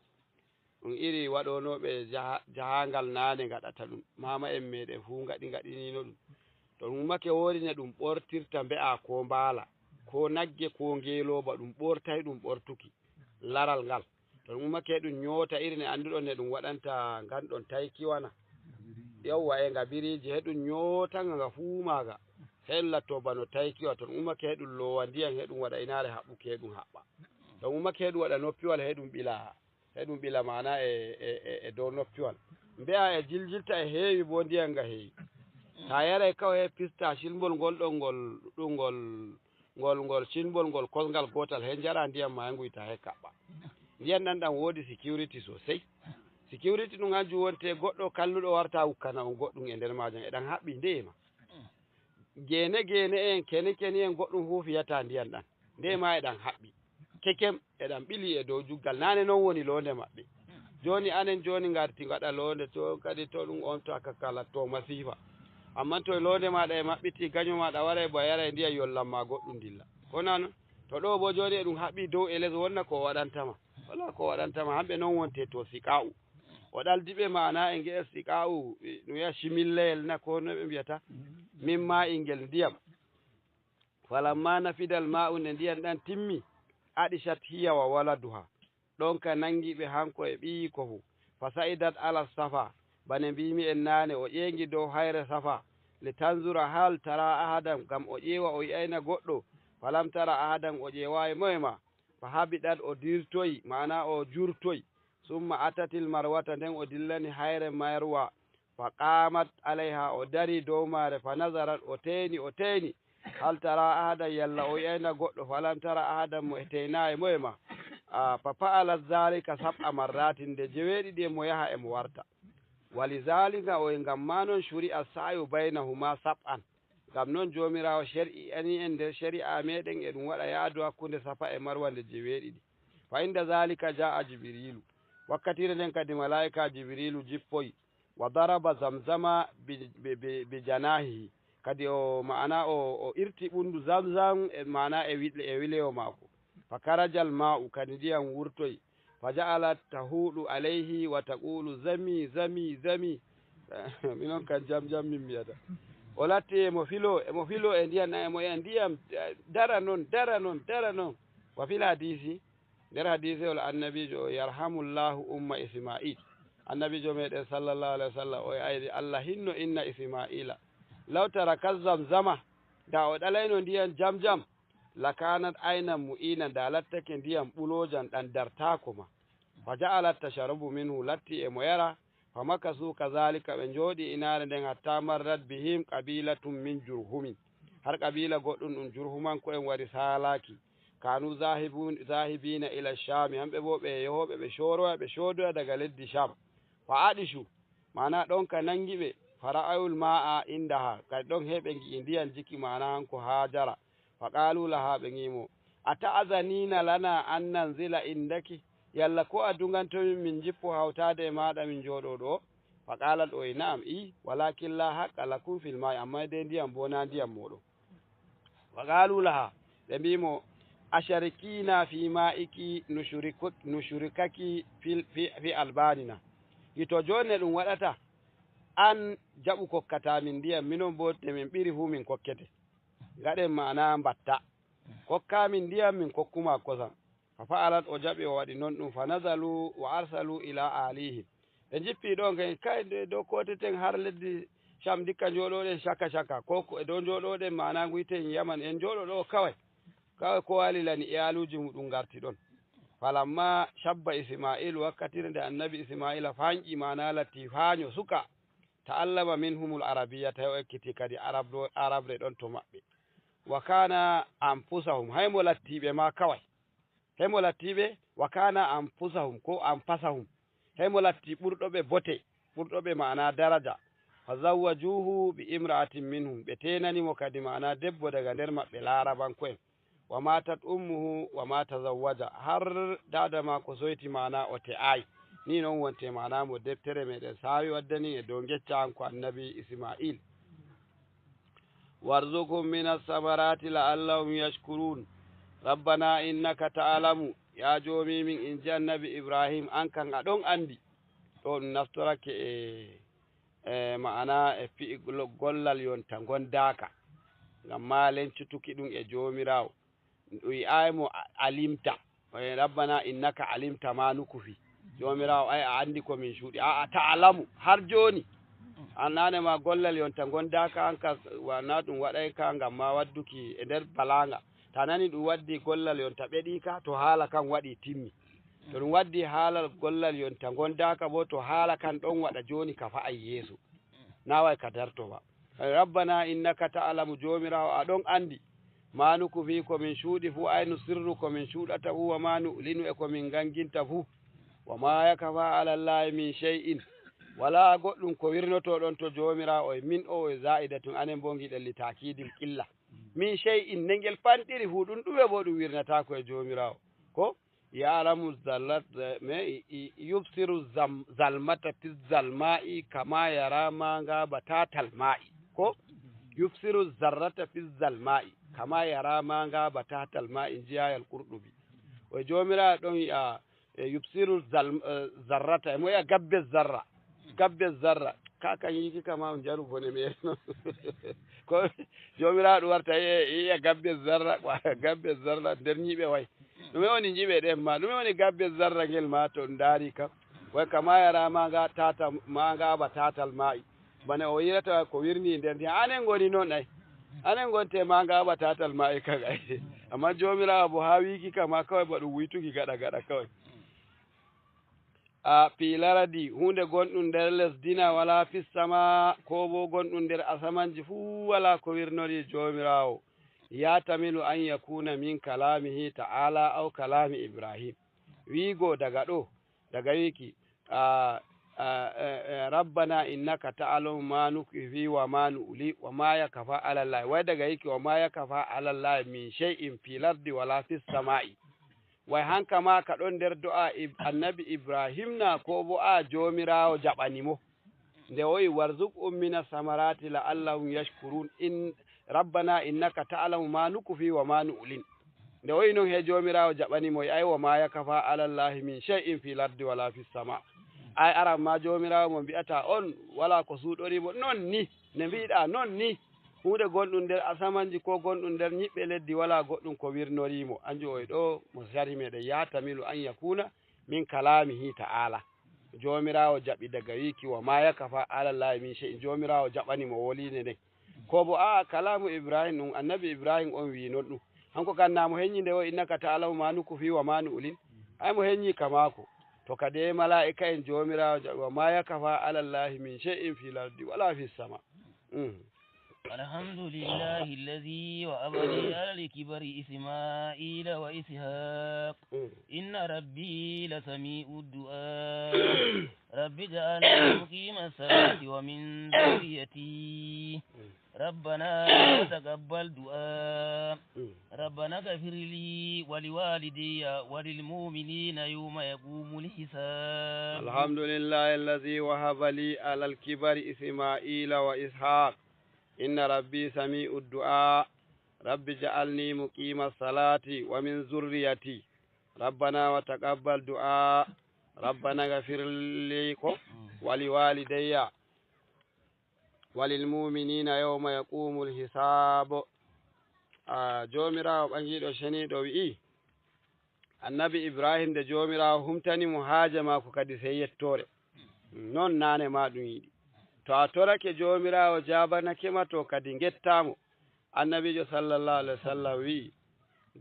Ɗum iri waɗonooɓe jaha-, jahaangal naane ngaɗata ɗum. Maama'en meɗen fuu ngaɗi, ngaɗiniino ɗum. To ɗum ummake woodi ne ɗum ɓortirta mbe'a koo mbaala, koo nagge, koo ngeelooba, ɗum ɓortay ɗum ɓortuki laral ngal. To ɗum ummake ɗum nyoota iri ne annduɗon ne ɗum waɗanta ngan ɗon taykiwa na. Yawwa, e nga biriiji, he ɗum nyoota nga, nga fuu maaga. He ɗum latto bano taykiwa, to ɗum ummake he ɗum loowa ndiyam, he ɗum waɗa inaare haɓɓuki, he ɗum haɓɓa. To ɗum ummake he ɗum waɗa noppiwal, he ɗum ɓila, he ɗum ɓila maana e, e, e, e dow noppiwal. Mbe'a e jiljilta e heewi bo ndiyam nga heewi. Ta yaray kawai he pista silmbol ngol ɗon ngol, ɗum ngol, ngol, ngol silmbol ngol kosngal gootal, he njara ndiyam ma he nguyta he kaɓɓa. Ndiyam ɗan ɗan woodi security sosai. Security ɗum hanjum wonte goɗɗo kalluɗo warta wukkana on goɗɗum e nder majam, e ɗan haɓɓi nde e ma. Geene geene en, kene kene en, goɗɗum fuu fiyata ndiyam ɗam. Nde ma e ɗam haɓɓi. Kekem, e ɗam ɓili e dow juggal. Naane non woni loonde maɓɓe. Jooni anen jooni ngarti ngaɗa loonde to kadi to ɗum on to aka kala to masiifa. Amman to loonde maaɗa e maɓɓiti, gaño maaɗa waray bo a yaray ndiyam yollan ma goɗɗum dilla. Ko naa non? To ɗo bo jooni e ɗum haɓɓi dow e les, wonna ko o waɗanta ma. Walaa ko waɗanta ma, hamɓe non wonte to siqa'u. O ɗaldi ɓe maana e nge'el siqa'u, e, no wi'a cimillayel na ko no ɓe mbi'ata. Min maa'in ngel ndiyam. Falamma nafidal maa'u, nde ndiyam ɗam timmi, aɗishat hiya wa waladuha. Ɗonka nangi ɓe hanko e ɓiyiiko fu. Fa sa'idat ala safa, bane mbiimi en naane, o ƴeeŋi dow hayre safa. Li tanzura hal tara ahadan, ngam o ƴeewa o yi'ayna goɗɗo. Falam tara ahadan, o ƴeewaayi moye ma. Fa habiɗat, o dirtoyi, maana o jurtoyi. Summa atatil marwata, nden o dillani hayre marwa. Fa qamat alayha, o dari dow maare. Fa nazarat, o teeni, o teeni. Hal tara ahadan, yalla o yi'ayna goɗɗo? Falam tara ahadan, mo e teenaayi moye ma. Ah, fa fa'alat zalika sab'a marratin, nde jeweeɗiɗi emo yaha emo warta. Wa li zalika, o e ngam maa non, shuri'a sa'yu baynahuma sab'an. Ngam non Joomiraawo shar'iyani en nder shari'a meeɗen e ɗum waɗa yaadu hakkunde Safa e Marwa nde jeweeɗiɗi. Fa inda zalika ja'a Jibriilu. Wakkatiire nden kadi malaa'ika Jibriilu jippoyi. Wa daraba zamzama bi, bi, bi, bi janahihi. Kadi o, maana o, o irti ɓundu Zamzam e, maana e wi-, e wilewo maako. Fa karajal ma'u, kadi ndiyam wurtoyi. Fa ja'alat tahuɗu alayhi wa taqulu: "Zami, zami, zami." Minon kan jam jam min mbiyata. O latti emo filo, emo filo e ndiyam ɗam, emo wi'a ndiyam, eh, dara non, dara non, dara non. Wa fil hadisi, nder hadisewol annabiijo o, "Yarhamullahu umma Isma'il." Annabiijo meɗen sallallahu alaihi wasallam o e ayri Allah hinno inna Isma'ila. Law taraka zamzama, da o ɗalayno ndiyam jam jam, lakanat aynan mu'ina, nda lattake ndiyam ɓuloojan ɗam dartaako ma. Fa ja'alat tashrabu minhu, latti e mo yara. Fa makasu kazalika, ɓe njooɗi inaare nden, hatta marrat bihim qabilatun min Jurhumin, har qabila goɗɗum ɗum Jurhumanko'en wari saalaaki. Kanu zahibun-, zahibina ila Shami, hamɓe bo ɓe yehooɓe ɓe cooroya, ɓe coodoya daga leddi Sham. Fa adishu, maana ɗon ka nangi ɓe, fa ra'ayul ma'a indaha, kadi ɗon he ɓe ngi'i ndiyam jiki, maana hanko Hajara. Fa qalu laha, ɓe ngi'i mo, "Ata'zanina lana an nanzila indaki?" Yalla ko a duŋanto min, min jippo hawtaade e maaɗa, min njooɗo ɗo? Fa qalat, o wi'i, "Na'am, i, walakin la haqqa lakum fil ma'i, amma dai ndiyam bo na ndiyam mooɗon." Fa qalu laha, ɓe mbi'i mo, "Asharikina fi ma'iki nushriku-, nushrikaki fil, fi, fi albanina." Hito jooni ne ɗum waɗata, an jaɓu kokkata min ndiyam, minon bo te min ɓiri fu min kokkete. Ngaɗen maana mbatta. Kokka min ndiyam, min kokkuma kosam. Fa fa'alat, o jaɓi, o waɗi non ɗum. Fa nazalu wa arsalu ila alihim. Ɓe njippi ɗo, ngen kay, de, dow kooteten har leddi Sham, ndikka njooɗoɗen shaka shaka. Ko, ko e dow njooɗoɗen, maana nguyten Yaman, en njooɗo ɗo kaway. Kaway ko wali lani iyaluuji muɗum ngarti ɗon. Falamma shabba Isma'il, wakkatire nde annabi Isma'ila fanƴi, maana latti faanyo suka, ta'allama minhumul arabiyyata, o ekkiti kadi arab-, arabre ɗon to maɓɓe. Wa kana anfusahum, hay mo lattiɓe ma kaway. Hay mo lattiɓe, wa kana anfusahum, ko anfasahum. Hay mo latti ɓurɗo ɓe bote, ɓurɗo ɓe maana daraja. Fa zawwajuhu bi imra'atin minhum, ɓe teenani mo kadi maana debbo daga nder maɓɓe Larabanko'en. Wa matat ummuhu wa ma tazawwaja, har daada maako soyti, maana o te'aay. Ni non wonte maana mo deftere meɗen saawi waddani e dow ngecca hanko annabi Isma'il. Warzuqhum min as-samarati la'allahum yashkurun. Rabbana innaka ta'lamu, ya joomi min, in ji annabi Ibrahim, an kan a ɗon andi. Ɗo ɗum naftorake e, e maana e fi'i gol-, gollal yonta ngondaaka. Ngam ma lencutuki ɗum e Joomiraawo. Ɗum wi'aay mo a-, alimta. O wi'i, "Rabbana innaka alimta ma nukufi." Joomiraawo, ay, a andi ko min cuuɗi. A'a, ta'lamu, har jooni. An nane ma gollal yonta ngondaaka, an ka, wa-, na ɗum waɗay ka ngam ma wadduki e nder balaanga. Ta nani ɗum waddi gollal yonta ɓeɗiika, to haala kan waɗi timmi. To ɗum waddi haalal gollal yonta ngondaaka bo, to haala kan ɗon waɗa jooni ka fa'ay yeeso. Na way ka darto ba. Rabbana innaka ta'lamu, Joomiraawo, a ɗon andi. Ma nukufi, ko min cuuɗi fu, ay nusirru, ko min cuuɗata fu, wa ma nu'linu, e ko min nganginta fu. Wa ma yakfa ala Allahi min shay'in. Walaa goɗɗum ko wirnotoɗon to Joomiraawo, e min o e za'idatun, anen bo ngiɗen li ta'kidil qilla. Min shay'in, ne ngel fanɗiri fu, ɗum ɗume bo ɗum wirnataako e Joomiraawo. Ko? Ya'lamu zallat-, me, i, i, yubsiru zam-, zalmata fi zalma'i kama yara ma ngaba tatal ma'i. Ko? Yubsiru zarrata fi zalma'i kama yara ma ngaba tatal ma'i, nji'aay Al-Qurɗubi. O Joomiraawo ɗon yi'a E yubsiru zal-, eh, zarrata, emo yi'a gabbe zarra. Gabbe zarra. Ka kan yiiki kama on jaru bone mere non. Ko Joomiraawo ɗum warta yi'a, yi'a gabbe zarra, kwa, gabbe zarra nder nyiɓe way. Ɗume woni nyiɓe ɗen ma? Ɗume woni gabbe zarra ngel ma to on ndaari kam? Way kama yara ma nga tata, ma nga ba tatal ma'i. Bana o yi'rata ko wirni nder ndiyam. Anen ngoni non ay. Anen ngonte ma nga ba tatal ma'i kan ay. Amma Joomiraawo bo haa wiiki kama kawai ba ɗum wuytuki gaɗa gaɗa kawai. A fii lardi, huunde gonɗum nder lesdi na, wala fis sama, ko bo gonɗum nder asamanji fuu wala ko wirnori Joomiraawo. Yahtamilu an yakuna min kalamihi ta'ala aw kalami Ibrahim. Wiigo daga ɗo, daga wiiki, a, a, e, e, "Rabbana innaka ta'lamu ma nukhfi wa ma nu'lin wa ma yakhfa 'ala Allahi." Way daga wiiki, "Wa ma yakhfa 'ala Allahi min shay'in fil ardi wala fis sama'i." Way hanka ma ka ɗon nder do'a Ib-, Annabi Ibrahim na, ko bo a Joomiraawo jaɓani mo? Nde o wi'i, "Warzuqhum mina samarati la'allahum yashkurun. In, Rabbana innaka ta'lamu ma nukhfi wa ma nu'lin." Nde o wi'i non, he Joomiraawo jaɓani mo, ay, "Wa ma yakhfa 'ala Allahi min shay'in fil ardi wala fis sama." Ay, aran ma Joomiraawo mo mbi'ata on, wala ko suuɗori mo. Non ni, ne mbi'ɗa, non ni. Huunde gonɗum nder asamanji ko gonɗum nder nyiɓɓe leddi, wala goɗɗum ko wirnori mo. Anjo oy ɗo, mo sari meɗen, yahtamilu an yakuna min kalamihi ta'ala. Joomiraawo jaɓi daga wiiki, "Wa ma yakhfa 'ala Allahi min shay'in." Joomiraawo jaɓani mo woliinde nden. Ko bo, a'a, kalamu Ibrahim ɗum, Annabi Ibrahim on wi'i non ɗum. Hanko kan na mo henyi nde o, "Innaka ta'lamu ma nukhfi wa ma nu'lin." Ay, mo henyi ka maako. To kadi e malaa'ika en Joomiraawo jaɓi, "Wa ma yakhfa 'ala Allahi min shay'in fil ardi wala fis sama." Mm. الحمد لله الذي وهب لي على الكبر إسماعيل وإسحاق. Mm. إن ربي لسميع الدعاء. رب اجعلني مقيم الصلاة ومن ذريتي. ربنا وتقبل دعاء. Mm. ربنا اغفر لي ولوالدي وللمؤمنين يوم يقوم الحساب. الحمد لله الذي وهب لي على الكبر إسماعيل وإسحاق. إن ربي سميع الدعاء. رب اجعلني مقيم الصلاة ومن ذريتي. ربنا وتقبل دعاء. ربنا اغفر لي، ko, ولوالدي وللمؤمنين يوم يقوم الحساب. A, Joomiraawo ɓangiiɗo ceniiɗo wi'i, Annabi Ibrahim, nde Joomiraawo humtani mo haaje maako, kadi sey yettoore. Non naane ma ɗum yiɗi. To a torake Joomiraawo jaabanake ma, to kadi ngetta mo. Annabiijo sallallahu alaihi wasallam wi'i,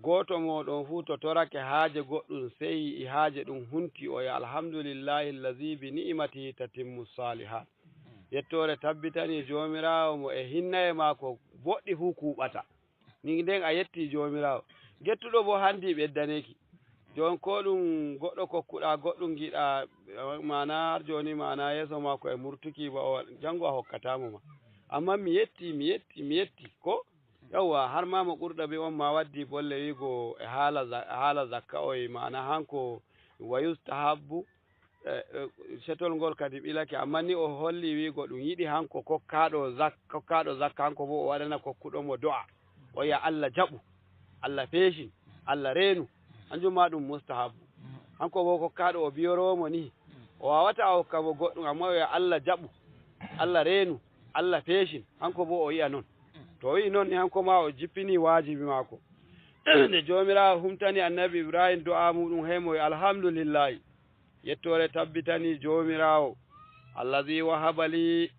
"Gooto mooɗon fuu to torake haaje goɗɗum, sey yi'i haaje ɗum hunti, o wi'a, 'Alhamdulillahi allazi bi ni'matihi tatimmu salihat.'" Yettoore tabbitani Joomiraawo mo e hinnaye maako boɗɗi fuu kuuɓata. Ni nden a yetti Joomiraawo. Gettuɗo bo handi ɓeddaneki. Jon ko ɗum goɗɗo kokkuɗa, goɗɗum giɗa, maana har joni maana yeeso maako e murtuki ba o wa-, jango a hokkata mo ma. Amma mi yetti, mi yetti, mi yetti ko yawwa har ma mo ɓurɗo be on ma waddi bolle wigo e haala za-, haala zakka o e maana hanko wa yustahabbu, e, e, setol ngol kadi ɓilake, amma ni o holli wigo ɗum yiɗi hanko kokkaɗo zak-, kokkaɗo zakka hanko bo o waɗana kokkuɗo mo do'a. O wi'a Allah jaɓu, Allah feesin, Allah reenu, hanjum ma ɗum mustahabbu. Hanko bo kokkaɗo o biyorowo mo ni, o wawata o hokka mo goɗɗum, amma o wi'a Allah jaɓu, Allah reenu, Allah feesin, hanko bo o yi'a non. To o yi'i non ni hanko ma o jippini waajibi maako. Nde Joomiraawo humtani Annabi Ibrahim do'a muɗum, hey mo wi'i, "Alhamdulillahi, yettoore tabbitani Joomiraawo, allazi wahaba li,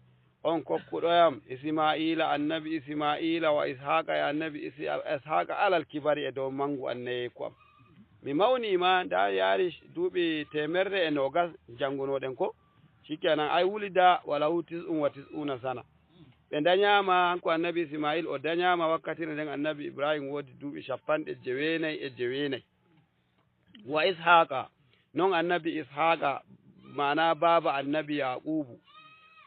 on kokkuɗo yam Ismaa'iila, Annabi Ismaa'iila, wa Ishaaqa, e Annabi Isi-, Ishaaqa, alal kibari, e dow mangu annayeeku am. Mi mawni ma, nda yaari duuɓi teemerre e noogas janngunoɗen ko, shikenan, ay wulida wa lahu tis'un wa tis'una sana." Ɓe danyaama, hanko Annabi Ismaa'iil, o danyaama wakkati nden Annabi Ibrahim woodi duuɓi shappanɗe joweenayi e joweenayi. Wa Ishaaqa, non Annabi Ishaaqa, maana baaba Annabi Yaaquubu,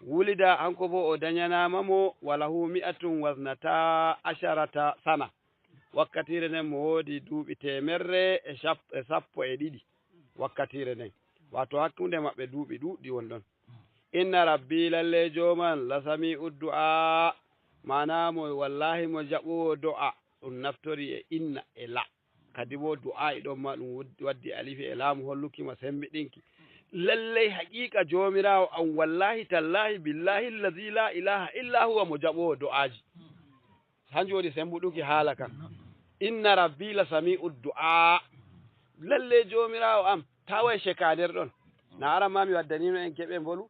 wulida, hanko bo o danyanaama mo, wa lahu mi'atun wa isnata asharata sana. Wakkatiire nden mo woodi duuɓi teemerre e shap-, e sappo e ɗiɗi. Wakkatiire nden, waato hakkunde maɓɓe duuɓi ɗuuɗɗi won ɗon. Inna rabbi, lalle jooman, la sami'u du'a, maana mo, wallahi mo jaɓoowo do'a. Ɗum naftori e inna e la. Kadi bo du'aa'i ɗon ma ɗum wod-, waddi alifi e laamu holluki ma sembiɗinki. Lallay haqiiqa Joomiraawo am, wallahi tallahi billahi allazi la ilaha illa huwa mo jaɓoowo du'aaji. Hanjum woni sembuɗuki haala kan. Inna rabbi la sami'u du'a. Lallay Joomiraawo am, taway sheka nder ɗon. Na aran ma mi waddanino en keɓe mbolu.